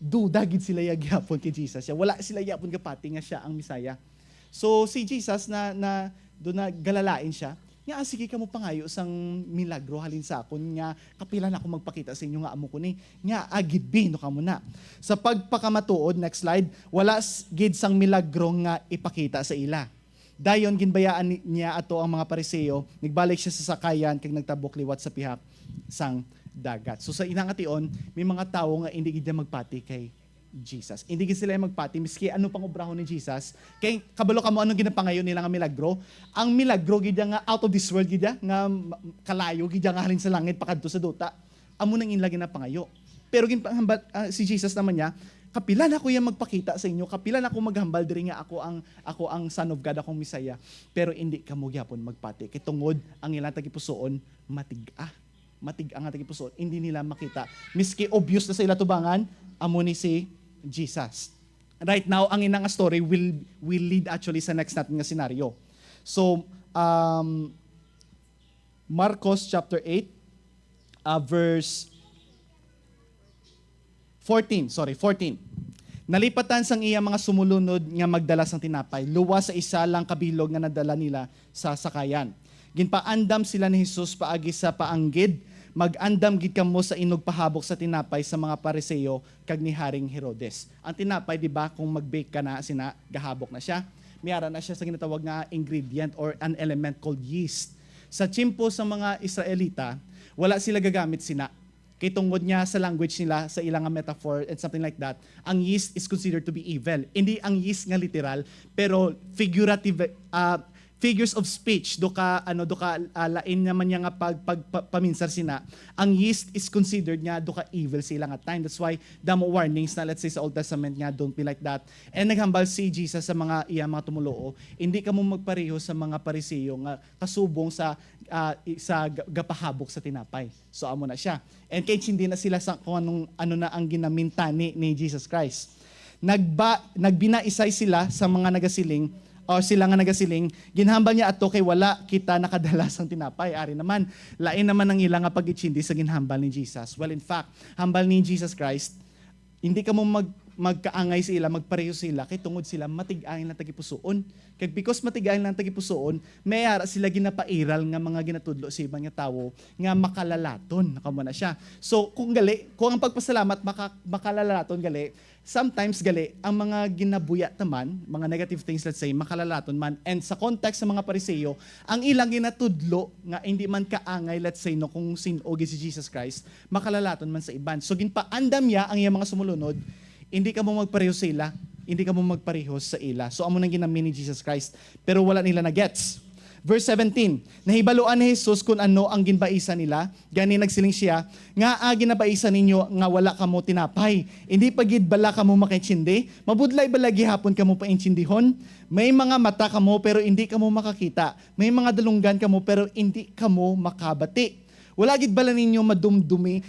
duda gid sila ya gihapon kay Jesus. Ya, wala sila gihapon gapati nga siya ang Messiah. So si Jesus na, na doon na galalain siya. Nga, "Ah, sige kamo pangayo sang milagro halin sa akon nga kapila na ako magpakita sa inyo nga amo ko ni." Nga, "Ah, gid bi, no kamo na." Sa pagpakamatuod, next slide, wala s-, gid sang milagro nga ipakita sa ila. Dayon ginbayaan ni-, niya ato ang mga Pariseo, nagbalik siya sa sakayan kag nagtabok liwat sa pihak sang dagat. So sa inang ation, may mga tawo nga indi gid magpati kay Jesus. Indi gid sila magpati miski ano pang obrahon ni Jesus. Kay kabalo kamo anong ginapangayo nila nga milagro? Ang milagro gid nga out of this world gid nga ma-, kalayo gid nga halin sa langit pakadto sa duta. Amo nang ila ginapangayo. Pero ginpahambal, ah, si Jesus naman niya, "Kapila na ko iya magpakita sa inyo, kapila na ko maghambal diri nga ako ang, ako ang Son of God, akong Messiah, pero indi kamo gyapon magpati." Kay tungod ang ilang tagipusoon matig-a. Matig-a nga tagipusoon, indi nila makita. Miski obvious na sa ila tubangan, amo ni si Jesus. Right now, ang ina nga story will, will lead actually sa next natin nga senaryo. So, um, Marcos chapter eight, uh, verse fourteen, sorry, fourteen. Nalipatan sang iya mga sumulunod nga magdala sang tinapay, luwas sa isa lang ka bilog nga nadala nila sa sakayan. Ginpaandam sila ni Jesus paagi sa paanggid, "Mag-andam gid kamo sa inugpahabok sa tinapay sa mga Pariseo kag ni Haring Herodes." Ang tinapay, di ba, kung mag-bake ka na, sina, gahabok na siya. May ara na siya sa ginatawag nga ingredient or an element called yeast. Sa tiyempo sa mga Israelita, wala sila gagamit sina. Kay tungod niya sa language nila, sa ila nga metaphor and something like that, ang yeast is considered to be evil. Hindi ang yeast nga literal, pero figurative, ah, figures of speech, do ka, ano, do ka, ah, lain naman niya nga pag, pag, pa-, paminsar sina. Ang yeast is considered nga do ka evil sa ila nga time. That's why damo warnings na, let's say, sa Old Testament nga, "Don't be like that." And naghambal si Jesus sa mga iya mga tumuluo, "Hindi kamo magpareho sa mga Pariseo nga kasubong sa, ah, i-, sa ga-, gapahabok sa tinapay." So, amo na siya. And kay hindi na sila sa kung anong, ano na ang ginamintani ni Jesus Christ. Nagba-, nagbinaisay sila sa mga nagasiling, o sila nga nagasiling, "Ginhambal niya ato kay wala kita nakadala sang tinapay." Ari naman, lain naman ang ila nga pag-itindi sa ginhambal ni Jesus. Well, in fact, hambal ni Jesus Christ, "Hindi kamo mag-, magkaangay sa ila, magpareho sa ila, kay tungod sila matig-ay lang tagipusoon." Kag because matig-ay lang tagipusoon, may ara sila ginapairal nga mga ginatudlo sa iban nga tawo nga makalalaton. Nakamo na siya. So, kung gali, kung ang pagpasalamat maka-, makalalaton gali, sometimes gali, ang mga ginabuya taman, mga negative things, let's say, makalalaton man. And sa context sa mga Pariseo, ang ilang ginatudlo nga hindi man kaangay, let's say, no, kung sin-o gid si Jesus Christ, makalalaton man sa iban. So, ginpaandam niya ang iyang mga sumulunod, "Hindi kamo magpareho sa ila, hindi kamo magpareho sa ila." So, amo nang ginami ni Jesus Christ. Pero wala nila na-gets. Verse seventeen, nahibaluan ni Jesus kung ano ang ginbaisan nila. Gani nagsiling siya, "Ngaa ginabaisan ninyo nga wala kamo tinapay? Hindi pa gid bala kamo makaintindi? Mabudlay bala gihapon kamo paintindihon? May mga mata kamo, pero hindi kamo makakita. May mga dalunggan kamo, pero hindi kamo makabati. Wala gid bala ninyo madumdumi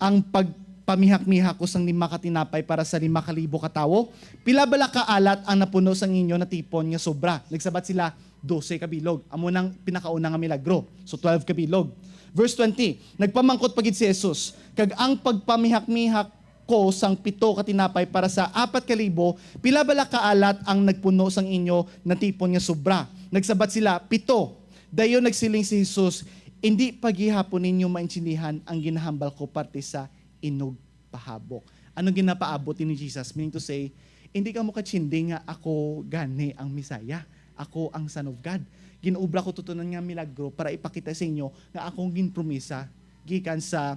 ang pag-, Pamihak-mihak ko sang lima ka tinapay para sa lima ka libo ka tawo. Pila bala ka alat ang napuno sang inyo natipon nga sobra? Nagsabat sila, "Dose ka bilog." Amo nang pinakauna nga milagro. So, twelve ka bilog. Verse twenty, nagpamangkot pa gid si Jesus, "Kag ang pagpamihak-mihak ko sang pito ka tinapay para sa apat ka libo, pila bala ka alat ang nagpuno sang inyo natipon nga sobra?" Nagsabat sila, "Pito." Dayon nagsiling si Jesus, "Indi pa gihapon ninyo maintindihan ang ginahambal ko parte sa inugpahabok." Ano ginapaabot ni Jesus? Meaning to say, hindi kamo katindi nga ako gani ang Messiah. Ako ang Son of God. Gin-obra ko tutunan nga milagro para ipakita sa inyo nga akong ginpromisa gikan sa,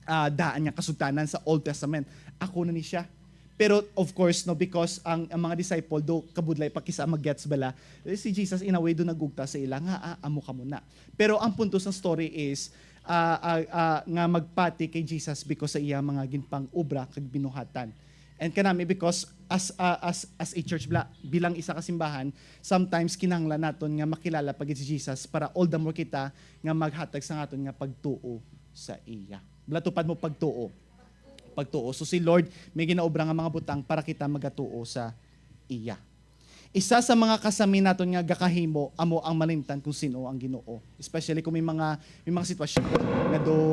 ah, daan nga kasugtanan sa Old Testament. Ako na ni siya. Pero of course, no, because ang, ang mga disciple do kabudlay pa kisa mag-gets bala, eh, si Jesus in a way do nagugta sa ila nga, "Ah, amo kamo na." Pero ang punto sa story is, ah, ah, ah, nga magpati kay Jesus because sa iya mga ginpang-obra kag binuhatan. And kanami, because as, ah, as, as a church bla-, bilang isa ka simbahan, sometimes kinahanglan naton nga makilala pa gid si Jesus para all the more kita nga maghatag sa aton nga pagtuo sa iya. Bala, tupad mo, pagtuo. Pagtuo. So si Lord may ginaobra nga mga butang para kita magatuo sa iya. Isa sa mga kasami naton nga gakahimo amo ang malimtan kung sin-o ang Ginoo. Especially kung may mga, may mga sitwasyon nga do,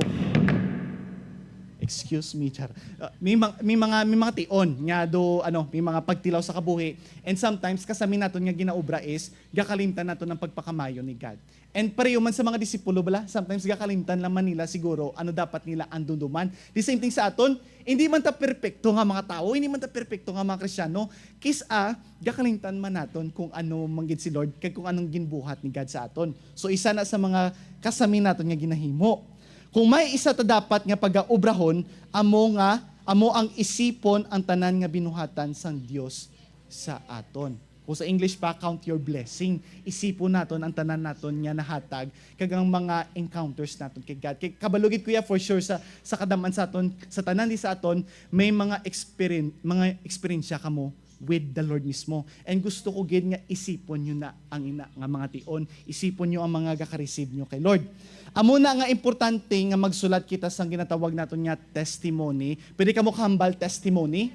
excuse me, char. Uh, may, mga, may mga, may mga tion nga do, ano, may mga pagtilaw sa kabuhi. And sometimes, kasami naton nga ginaobra is gakalimtan naton ang pagpakamayo ni God. And pareho man sa mga disipulo bala, sometimes gakalimtan lang man nila siguro ano dapat nila andumduman. The same thing sa aton, hindi man ta perpekto nga mga tawo, hindi man ta perpekto nga mga Kristiyano. Kis-a, gakalimtan man naton kung ano man gid si Lord kag kung anong ginbuhat ni God sa aton. So, isa na sa mga kasami naton nga ginahimo. Kung may isa ta dapat nga pagaubrahon, amo nga, amo ang isipon ang tanan nga binuhatan sang Dios sa aton. Kung sa English pa, count your blessing. Isipon naton ang tanan naton nga nahatag kag ang mga encounters naton kay God. Kay kabalo gid, kuya, for sure sa, sa kadam-an sa aton, sa tanan di sa aton, may mga experience, mga eksperyensya kamo with the Lord mismo. And gusto ko gid nga isipon nyo na ang ina nga mga tion. Isipon nyo ang mga gaka-receive nyo kay Lord. Amo na nga importante nga magsulat kita sang ginatawag naton nga testimony. Pwede kamo kahambal testimony?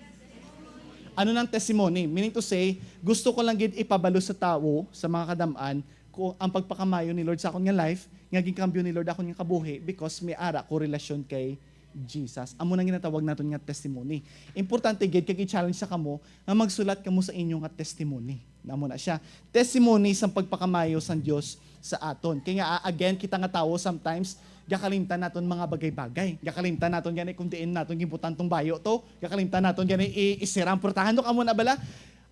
Ano nang testimony? Meaning to say, gusto ko lang gid ipabalo sa tawo, sa mga kadam-an, ko ang pagpakamayo ni Lord sa akon nga life, nga ginkambyo ni Lord akon nga kabuhi because may ara ko relasyon kay Jesus. Amo nang ginatawag naton nga testimony. Importante gid kag i-challenge sa kamo nga magsulat kamo sa inyo nga testimony. Amo na siya. Testimony sang pagpakamayo sang Dios sa aton. Kay nga, ah, again, kita nga tawo sometimes gakalimtan naton mga bagay-bagay. Gakalimtan naton gani kung diin naton ginbutang tong bayo to. Gakalimtan naton gani i-, isira ang portahan to. Kamo na bala?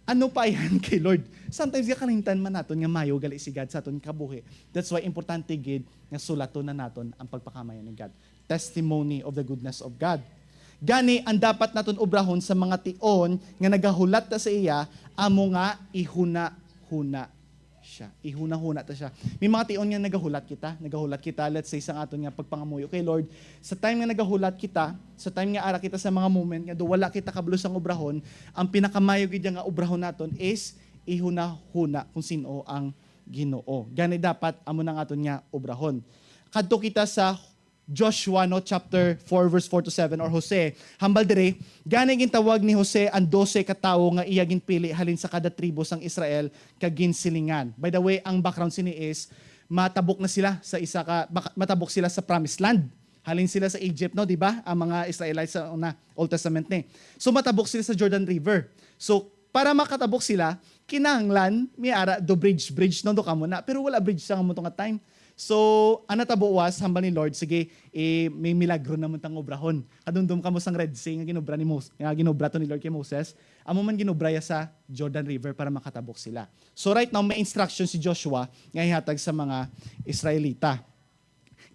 Ano pa yan kay Lord? Sometimes gakalimtan man naton nga mayo gali si God sa aton kabuhi. That's why importante gid nga sulaton na naton ang pagpakamayo ni God. Testimony of the goodness of God. Gani, ang dapat naton obrahon sa mga tion nga nagahulat ta sa iya, amo nga ihuna-huna siya. Ihuna-huna ta siya. May mga tion nga nagahulat kita. Nagahulat kita, let's say, sa aton nga pagpangamuyo kay Lord. Sa time nga nagahulat kita, sa time nga ara kita sa mga moment nga do wala kita kabalo sang obrahon, ang pinakamayo gid nga obrahon naton is ihuna-huna kung sin-o ang Ginoo. Gani dapat amo nang aton nga obrahon. Kadto kita sa Joshua, no, chapter four, verse four to seven, or Jose. Hambal diri, gani gintawag ni Jose ang dose ka tawo nga iya ginpili halin sa kada tribo sang Israel, kag ginsilingan. By the way, ang background sini is matabok na sila sa isa ka, maka-, matabok sila sa promised land. Halin sila sa Egypt, no, di ba? Ang mga Israelites sa una, Old Testament ni. So, matabok sila sa Jordan River. So, para makatabok sila, kinahanglan may ara do bridge, bridge, no, do kamo na. Pero wala bridge sa amo to nga time. So, ang natabo was, hambal ni Lord, sige, eh, may milagro naman tang obrahon. Kadumdom kamo sang Red Sea nga ginobra ni Mos-, nga ginobra to ni Lord kay Moses. Amo man ginobra ya sa Jordan River para makatabok sila. So, right now, may instruction si Joshua nga ihatag sa mga Israelita.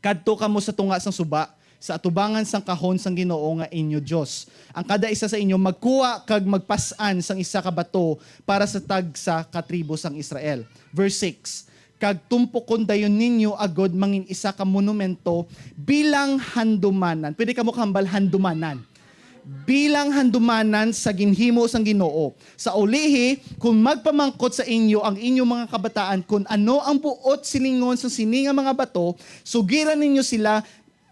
Kadto kamo sa tunga sang suba, sa atubangan sang kahon sang Ginoo nga inyo Dios. Ang kada isa sa inyo magkuha kag magpas-an sang isa ka bato para sa tagsa ka tribo sang Israel. Verse six, "Kag tumpokon dayon ninyo agod mangin isa ka monumento bilang handumanan." Pwede kamo kahambal, handumanan. "Bilang handumanan sa ginhimo sang Ginoo. Sa ulihi, kung magpamangkot sa inyo ang inyo mga kabataan kon ano ang buot silingon sang sini nga mga bato, sugiran ninyo sila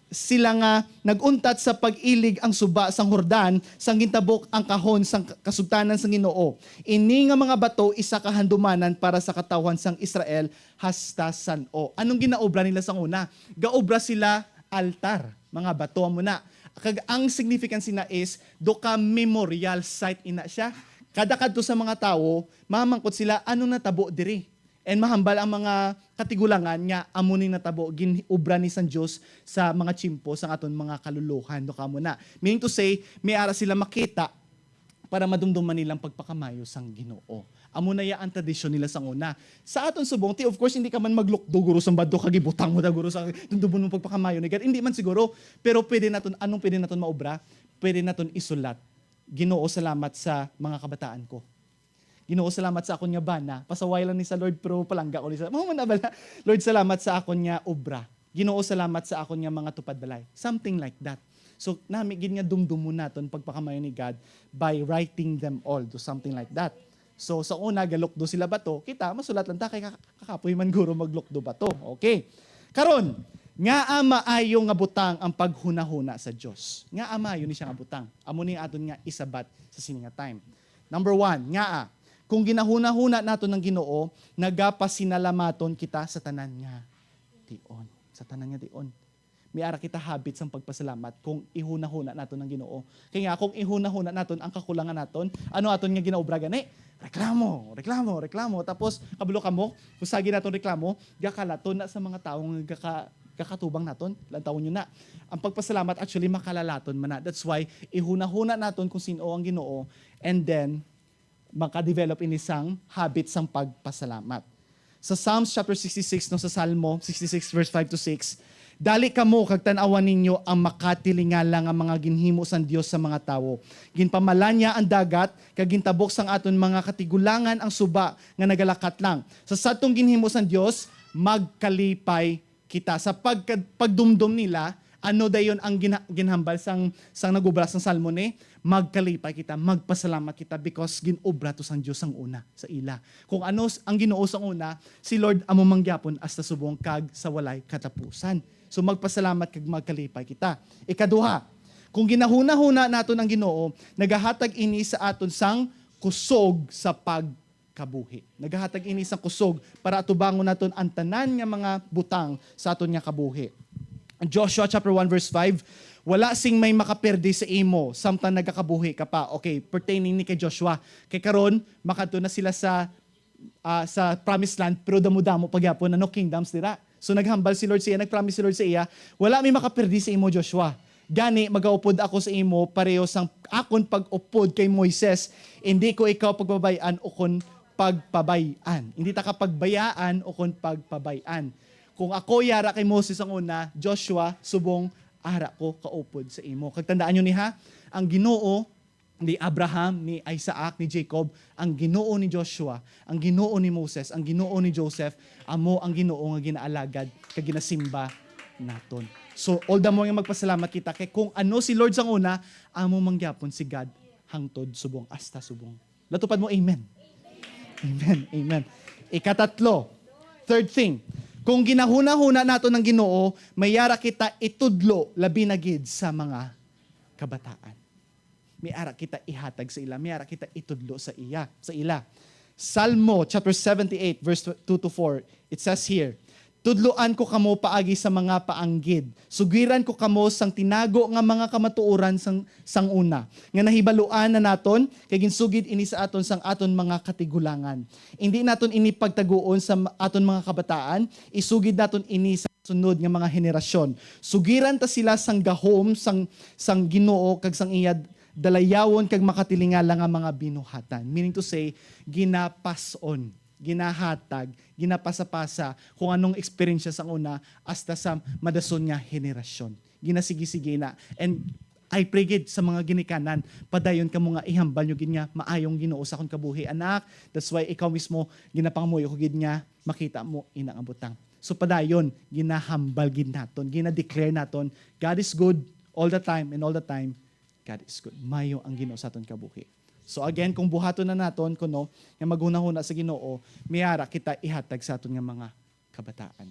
sila nga nag-untat sa pag-ilig ang suba sang Jordan, sang gintabok ang kahon sang kasugtanan sang Ginoo. Ini nga mga bato isa ka handumanan para sa katawhan sang Israel hasta san-o. Anong ginaobra nila sang una? Gaobra sila altar, mga bato amo na. Kag ang significance na is do ka memorial site ina siya. Kada kadto sa mga tawo, mamangkot sila, "Ano natabo diri?" And mahambal ang mga katigulangan nga amo ni natabo, gin-obra ni sang Dios sa mga tiyempo sang aton mga kaluluhan, no, kamo na. Meaning to say, may ara sila makita para madumduman nilang pagpakamayo sang Ginoo. Amo na ya ang tradisyon nila sang una. Sa aton subong, ti, of course, hindi ka man maglukdo guro sang bado kag ibutang mo da guro sa dumdumon mo pagpakamayo ni God. Hindi man siguro, pero pwede naton, anong pwede naton maobra? Pwede naton isulat, "Ginoo, salamat sa mga kabataan ko. Ginoo, salamat sa akon nga bana. Pasaway lang ni sa Lord, pero palangga ko ni sa," mao man na bala. "Lord, salamat sa akon nga obra. Ginoo, salamat sa akon nga mga tupad balay." Something like that. So, nami gid nga dumdumon naton pagpakamayo ni God by writing them all. Do something like that. So, sa una, galukdo sila bato. Kita, masulat lang ta, kay kaka-, kakapoy man guro maglukdo bato. Okay. Karon, ngaa maayo nga butang ang paghunahuna sa Dios? Ngaa maayo ni siya nga butang? Amo ni aton nga isabat sa sini nga time. Number one, ngaa? Kung ginahunahuna naton ang Ginoo, nagapasinalamaton kita sa tanan nga tion. Sa tanan nga tion. May ara kita habit sang pagpasalamat kung ihunahuna naton ang Ginoo. Kay nga, kung ihunahuna naton ang kakulangan naton, ano aton nga ginaobra gani? Reklamo, reklamo, reklamo. Tapos, kabalo kamo, kung sagi naton reklamo, gakalaton na sa mga tawo nga gaka-, gakatubang naton. Lantawon nyo na. Ang pagpasalamat, actually, makalalaton man na. That's why, ihunahuna naton kung sino ang Ginoo, and then, maka-develop ini sang habit sang pagpasalamat. Sa Psalms chapter sixty-six, no, sa Salmo sixty-six verse five to six, "Dali kamo kag tan-awan ninyo ang makatilingala nga mga ginhimo sang Dios sa mga tawo. Ginpamala niya ang dagat, kag gintabok sang aton mga katigulangan ang suba nga nagalakat lang. Sa sadtong ginhimo sang Dios, magkalipay kita." Sa pagka-, pagdumdom nila, ano dayon ang gina-, ginhambal sang, sang nagubra sang Salmo ni? Magkalipay kita, magpasalamat kita because gin-obra to sang Dios sang una sa ila. Kung ano s-, ang Ginoo sang una, si Lord amo man gyapon hasta subong kag sa walay katapusan. So, magpasalamat kag magkalipay kita. Ikaduha, kung ginahunahuna naton ang Ginoo, nagahatag ini sa aton sang kusog sa pag kabuhi. Nagahatag ini sang kusog para atubangon naton ang tanan nga mga butang sa aton nga kabuhi. Joshua chapter one verse five, "Wala sing may makaperde sa imo samtang nagakabuhi ka pa." Okay, pertaining ni kay Joshua. Kay karon, makadto na sila sa, ah, sa promised land, pero damo-damo pa gyapon, ano, kingdoms dira. So naghambal si Lord sa iya, nagpromise si Lord sa iya, "Wala may makaperde sa imo, Joshua. Gani, magaupod ako sa imo pareho sang akon pag-upod kay Moises. Hindi ko ikaw pagbabay-an ukon pagpabay-an." Hindi ta ka pagbayaan ukon pagpabay-an. Kung ako yara kay Moses ang una, Joshua, subong ara ko kaupod sa imo. Kag tandaan nyo ni ha, ang Ginoo ni Abraham, ni Isaac, ni Jacob, ang Ginoo ni Joshua, ang Ginoo ni Moses, ang Ginoo ni Joseph, amo ang Ginoo nga ginaalagad kag ginasimba naton. So, all the more nga magpasalamat kita kay kung ano si Lord sang una, amo man gyapon si God hangtod subong hasta subong. Latupad mo, amen. Amen. Amen. Ikatatlo, third thing, kung ginahunahuna naton ang Ginoo, may yara kita itudlo labi na gid sa mga kabataan. May ara kita ihatag sa ila, may ara kita itudlo sa iya, sa ila. Salmo chapter seventy-eight, verse two to four, it says here, "Tudloan ko kamo paagi sa mga paanggid. Sugiran ko kamo sang tinago nga mga kamatuoran sang, sang una, nga nahibaluan na naton, kay ginsugid ini sa aton sang aton mga katigulangan. Indi naton ini pagtaguon sa aton mga kabataan, isugid naton ini sa sunod nga mga henerasyon. Sugiran ta sila sang gahom sang, sang Ginoo kag sang iya dalayawon kag makatilingala nga mga binuhatan." Meaning to say, ginapas-on, ginahatag, ginapasa-pasa kung anong eksperyensya sang una hasta sa madason nga henerasyon. Ginasigi-sige na. And I pray gid sa mga ginikanan, padayon kamo nga ihambal nyo gid nga maayong Ginoo sa akon kabuhi, anak. That's why ikaw mismo, ginapangamuyo ko gid nga makita mo ina nga butang. So padayon, ginahambal gid naton, gina-declare naton, God is good all the time, and all the time, God is good. Mayo ang Ginoo sa aton kabuhi. So again, kung buhaton na naton kuno nga maghunahuna sa Ginoo, may ara kita ihatag sa aton nga mga kabataan.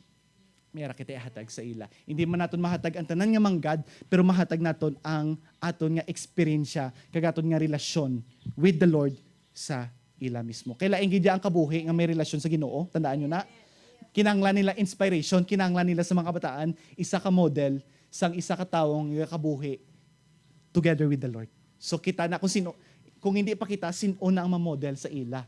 may ara kita ihatag sa ila. Hindi man naton mahatag ang tanan nga manggad, pero mahatag naton ang aton nga eksperyensya kag aton nga relasyon with the Lord sa ila mismo. Kay lain gid ang kabuhi nga may relasyon sa Ginoo. Tandaan nyo na, kinahanglan nila inspiration, kinahanglan nila sa mga kabataan isa ka model sang isa ka tawo nga kabuhi together with the Lord. So kita na kung sino, kung hindi pa kita, sino na ang mamodel sa ila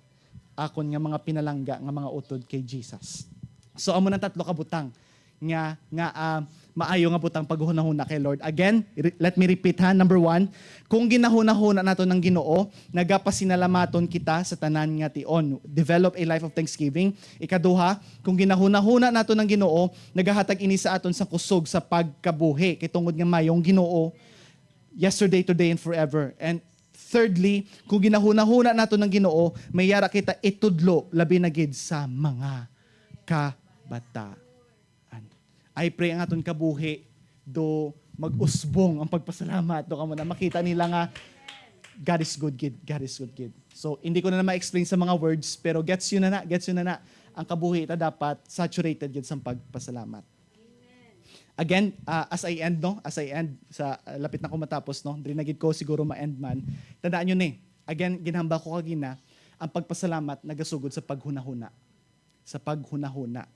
akon nga mga pinalangga nga mga utod kay Jesus. So amo nang tatlo ka butang nga nga ah, maayo nga butang paghunahuna kay Lord. Again, re- let me repeat ha. Number one, kung ginahunahuna nato ng Ginoo, nagapasinalamaton kita sa tanan nga tion. Develop a life of thanksgiving. Ikaduha, kung ginahunahuna nato ng Ginoo, nagahatag ini sa aton sa kusog sa pagkabuhi. Kay tungod nga mayong Ginoo, yesterday, today, and forever. And thirdly, kung ginahunahuna nato ng Ginoo, may yara kita itudlo, labi na gid sa mga kabataan. I pray ang aton kabuhi do mag-usbong ang pagpasalamat do kamo na makita nila nga God is good gid, God is good gid. So, hindi ko na na ma-explain sa mga words, pero gets yun na na, gets yun na na. Ang kabuhi ta dapat saturated gid sa pagpasalamat. Again, ah, as I end, no? As I end, sa ah, lapit na ko matapos, no? Diri na gid ko siguro ma-end man. Tandaan nyo ni, again, ginhamba ko kagina, ang pagpasalamat nagasugod sa paghunahuna. Sa paghunahuna.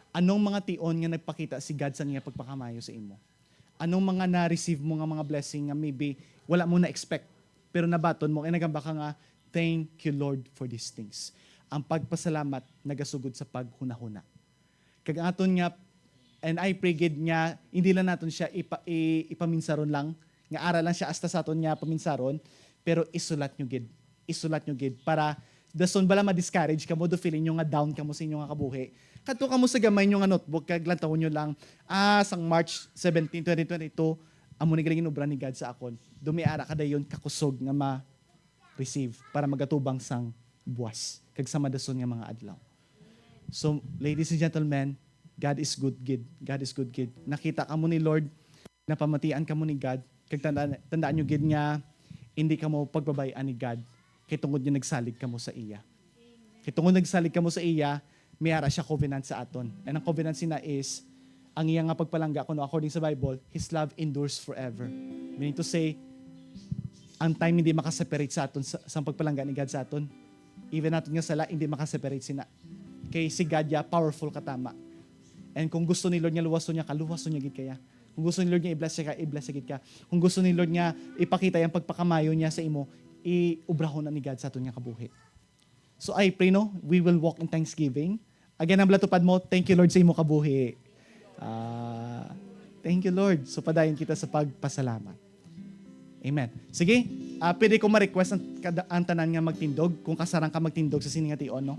Anong mga tion nga nagpakita si God sa niya pagpakamayo sa imo? Anong mga na-receive mo nga mga blessing nga maybe wala mo na-expect, pero nabaton mo, kay nagamba ka nga, "Thank you, Lord, for these things." Ang pagpasalamat nagasugod sa paghunahuna. Kag ang aton nga, and I pray gid nga, hindi lang naton siya ipa, i, ipaminsaron lang, nga ara lang siya hasta sa aton nga paminsaron, pero isulat nyo gid. Isulat nyo gid para dason bala ma-discourage kamo, do feeling nyo nga down kamo sa inyo nga kabuhi. Kadto kamo sa gamay nyo nga notebook kag lantawon nyo lang, ah, sang March seventeen, twenty twenty-two, amo ni galing inobra ni God sa akon. Dumiara ka dayon kakusog nga ma-receive para magatubang sang buwas kag sa madason nga mga adlaw. So, ladies and gentlemen, God is good gid. God is good gid. Nakita kamo ni Lord, napamatian kamo ni God, kag tandaan, tandaan nyo gid nga hindi kamo pagbabay-an ni God kay tungod nga nagsalig kamo sa iya. Kay tungod nagsalig kamo sa iya, may ara siya covenant sa aton. And ang covenant sina is, ang iya nga pagpalangga kuno according sa Bible, his love endures forever. Meaning to say, ang time hindi makaseparate sa aton sa, sa pagpalangga ni God sa aton. Even naton nga sala, hindi makaseparate sina. Kay si God ya powerful katama. And kung gusto ni Lord nga luwason niya ka, luwason niya gid kaya. Kung gusto ni Lord nga i-bless siya ka, i-bless siya gid ka. Kung gusto ni Lord nga ipakita yang pagpakamayo niya sa imo, iubrahon na ni God sa aton nga kabuhi. So I pray, no, we will walk in thanksgiving. Again, ang balatupad mo, thank you, Lord, sa imo kabuhi. Ah, thank you, Lord. So padayon kita sa pagpasalamat. Amen. Sige, ah, pwede ko ma-request ang, kada- ang tanan nga magtindog, kung kasarang ka magtindog sa sini nga tion, no?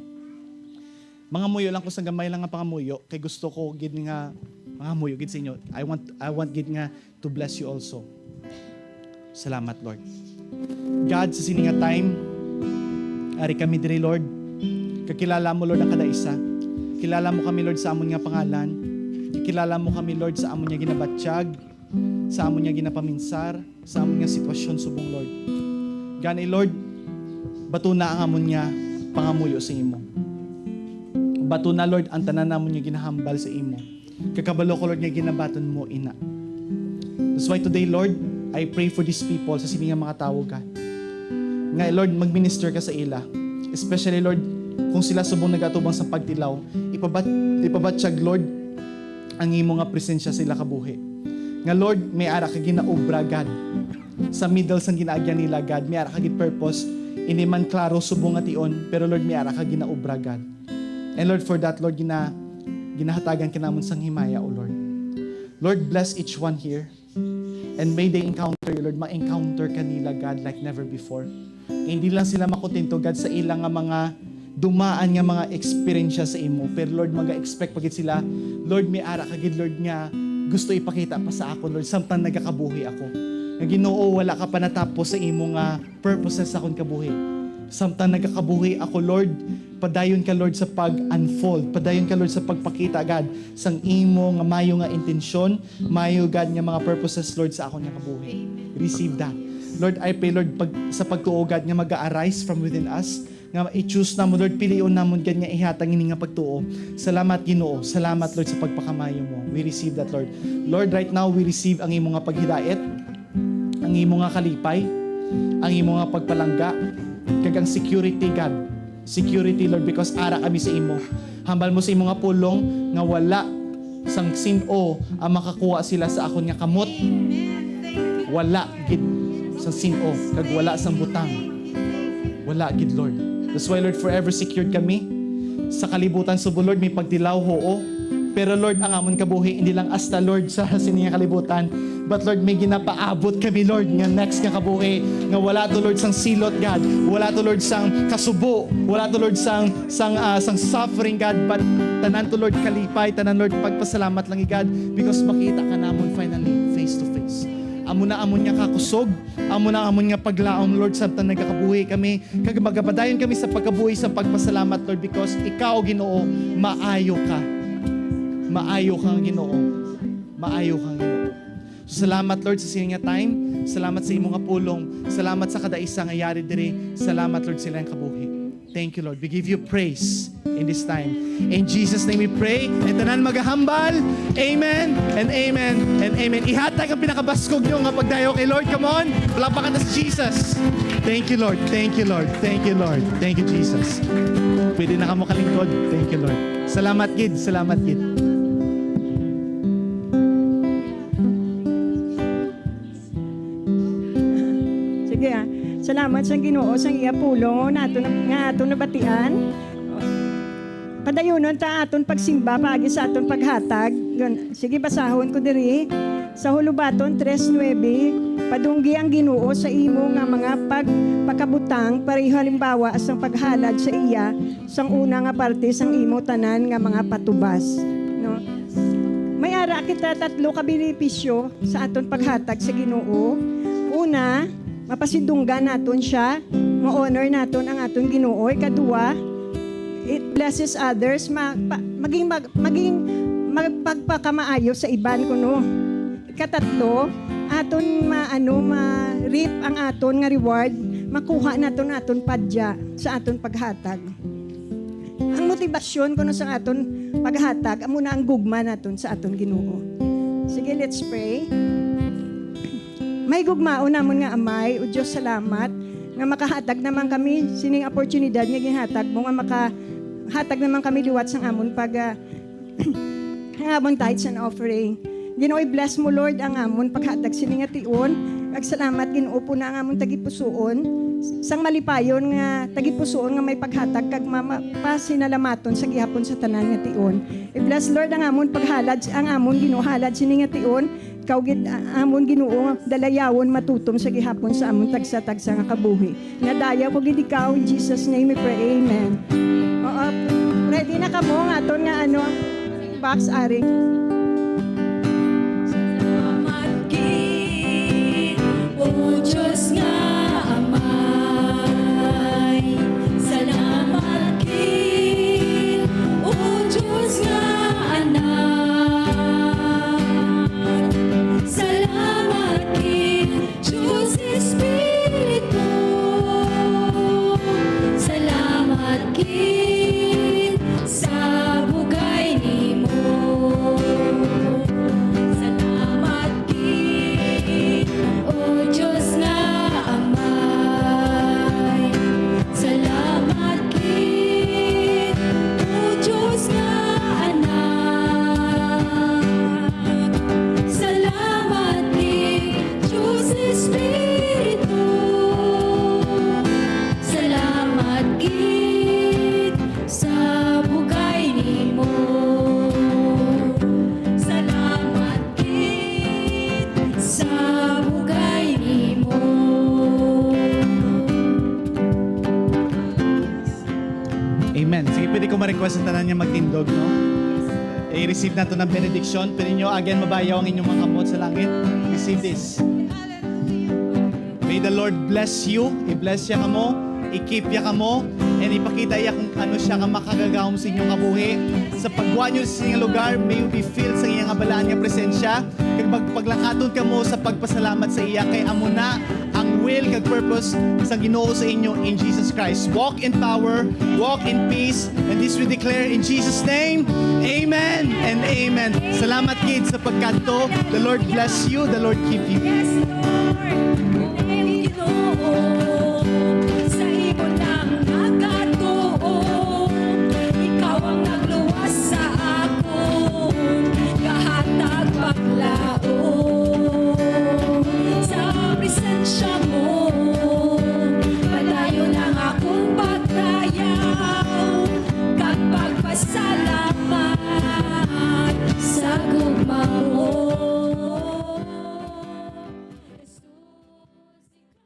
Mga muyo lang ko sa gamay lang nga pangamuyo, kay gusto ko gid nga mga muyo gid sa inyo. I want, I want gid nga to bless you also. Salamat, Lord. God, sa sini nga time, ari kami diri, Lord. Kakilala mo, Lord, ang kada isa. Kilala mo kami, Lord, sa amon nga pangalan. Kakilala mo kami, Lord, sa amon nga ginabatyag, sa amon nga ginapaminsar, sa amon nga sitwasyon subong, Lord. Gani, Lord, batuna ang amon nga pangamuyo sa imo. Batuna, Lord, ang tanan namon nga ginahambal sa imo. Kakabalo ko, Lord, nga ginabaton mo ina. That's why today, Lord, I pray for these people, sa sini nga mga tawo, God. Nga, Lord, mag-minister ka sa ila. Especially, Lord, kung sila subong nagatubang sa pagtilaw, ipabat ipabatyag, Lord, ang imo nga presensya sa ila kabuhi. Nga, Lord, may ara ka ginaobra, God. Sa middle sang ginaagyan nila, God, may ara ka gid purpose. Hindi man klaro subong nga tion, pero, Lord, may ara ka ginaobra, God. And, Lord, for that, Lord, gina ginahatagan ka namon sang himaya, O Lord. Lord, bless each one here. And may they encounter you, Lord. Ma-encounter ka nila, God, like never before. Hindi lang sila makontento, God, sa ila nga mga dumaan nga mga eksperyensya sa imo. Pero, Lord, maga-expect pa gid sila, Lord, may ara ka gid, Lord, nga gusto ipakita pa sa akon, Lord, samtang nagakabuhi ako. Nga, Ginoo, wala ka pa natapos sa imo nga purposes sa akon kabuhi. Samtang nagakabuhi ako, Lord, padayon ka, Lord, sa pag-unfold. Padayon ka, Lord, sa pagpakita, God, sang imo nga mayo nga intensyon, mayo, God, nga mga purposes, Lord, sa akon nga kabuhi. Receive that. Lord, I pray, Lord, pag, sa pagtuo, God, nga mag-arise from within us, nga i-choose namon, Lord, pilion namon gid nga ihatag ini nga pagtuo. Salamat, Ginoo. Salamat, Lord, sa pagpakamayo mo. We receive that, Lord. Lord, right now, we receive ang imo nga paghidait, ang imo nga kalipay, ang imo nga pagpalangga, kag ang security, God. Security, Lord, because ara kami sa imo. Hambal mo sa imo nga pulong nga wala sang sin-o ang makakuha sila sa akon nga kamot. Wala gid sang sin-o, kag wala sang butang. Wala gid, Lord. That's why, Lord, forever secured kami. Sa kalibutan subong, Lord, may pagtilaw, huo. Pero, Lord, ang amon kabuhi, hindi lang hasta, Lord, sa sini nga kalibutan. But, Lord, may ginapaabot kami, Lord, nga next nga kabuhi, nga wala to, Lord, sang silot, God. Wala to, Lord, sang kasubo. Wala to, Lord, sang, sang, ah, sang suffering, God. But tanan to, Lord, kalipay, tanan, Lord, pagpasalamat lang, God, because makita ka namon finally, face to face. Amo na amon nga kakusog, amo na amon nga paglaom, Lord, samtang nagakabuhi kami, kag magapadayon kami sa pagkabuhi sa pagpasalamat, Lord, because ikaw, Ginoo, maayo ka. Maayo ka, Ginoo. Maayo ka, Ginoo. Salamat, Lord, sa sini nga time. Salamat sa imo nga pulong. Salamat sa kada isa nga yari diri. Salamat, Lord, sa ilang kabuhi. Thank you, Lord. We give you praise in this time. In Jesus' name we pray. And tanan magahambal, amen and amen and amen. Ihatag ang pinakabaskog nyo nga pagdayo kay Lord. Come on. Palakpakan ta si Jesus. Thank you, Lord. Thank you, Lord. Thank you, Lord. Thank you, Jesus. Pwede na kamo kalingkod. Thank you, Lord. Salamat gid. Salamat gid. Sige, ah. Salamat sa Ginoo sang iya pulong nato na, nga aton nabatian. Padayunon ta aton pagsimba paagi sa aton paghatag. Gun-, sige, basahon ko diri. Sa Hulubaton tres nuebe, padunggi ang Ginoo sa imo nga mga pagpakabutang, pareho halimbawa sang paghalad sa iya sang una nga parte sang imo tanan nga mga patubas, no? May ara kita tatlo ka benepisyo sa aton paghatag sa Ginoo. Una, mapasidunggan naton siya, ma-honor naton ang aton Ginoo. Ikadua, it blesses others, ma-, pa-, maging mag-, maging magpagpakamaayo sa iban kuno. Ikatatlo, aton ma-, ano, ma-reap ang aton nga reward, makuha naton aton padya sa aton paghatag. Ang motibasyon kuno sa aton paghatag amo na ang gugma naton sa aton Ginoo. Sige, let's pray. May gugmaon namon nga Amay, o Dios, salamat nga makahatag naman kami sining oportunidad nga ginhatag mo, nga makahatag naman kami liwat sang amon pag, ah, ang amon tithes and offering. Ginoo, i-bless mo, Lord, ang amon paghatag sini nga tion. Kag salamat, Ginoo, po na ang amon tagipusoon, sang malipayon nga tagipusoon nga may paghatag kag mama-, pasinalamaton sa gihapon sa tanan nga tion. I-bless, Lord, ang amon paghalad, ang amon Ginoo, halad sini nga tion. Ikaw gid, a-, amon Ginoo, dalayawon matutom sa gihapon sa amon tagsa-tagsa nga kabuhi. Nga dayaw ko gid ikaw, in Jesus' name we pray, amen. Oo, ready na kamo nga aton nga ano, box, ari. Salamat gid, O Dios nga Amay. Salamat gid, O Dios nga Anak. Salamat gid, Dios Espiritu, salamat gid sa bugay nimo. Salamat gid, O Dios nga Amay. Salamat gid, O Dios nga Anak. Salamat gid, Dios Espiritu, salamat gid sa bugay nimo. Salamat gid sa bugay nimo. Amen. Sige, pwede ko ma-request sa tanan nga magtindog, no? I-receive nato ng benediction. Pwede nyo again mabayaw ang inyong mga kamot sa langit. Receive this. May the Lord bless you. I-bless siya kamo. I-keep siya kamo. And ipakita iya kung ano siya ka makagagahom sa inyong kabuhi. Sa pagwa nyo sa inyong lugar, may you be filled sa iyang kabalaan nga presensya. Kag magpaglakaton kamo sa pagpasalamat sa iya. Kay amo na ang will kag purpose sa Ginoo sa inyo in Jesus Christ. Walk in power, walk in peace, and this we declare in Jesus' name. Amen and amen. Salamat gid sa pagkadto. The Lord bless you. The Lord keep you. Yes, Lord. Ginoo, sa imo lang nagatuo. Ikaw ang nagluwas sa akon kahatag paglaom. Sa presensya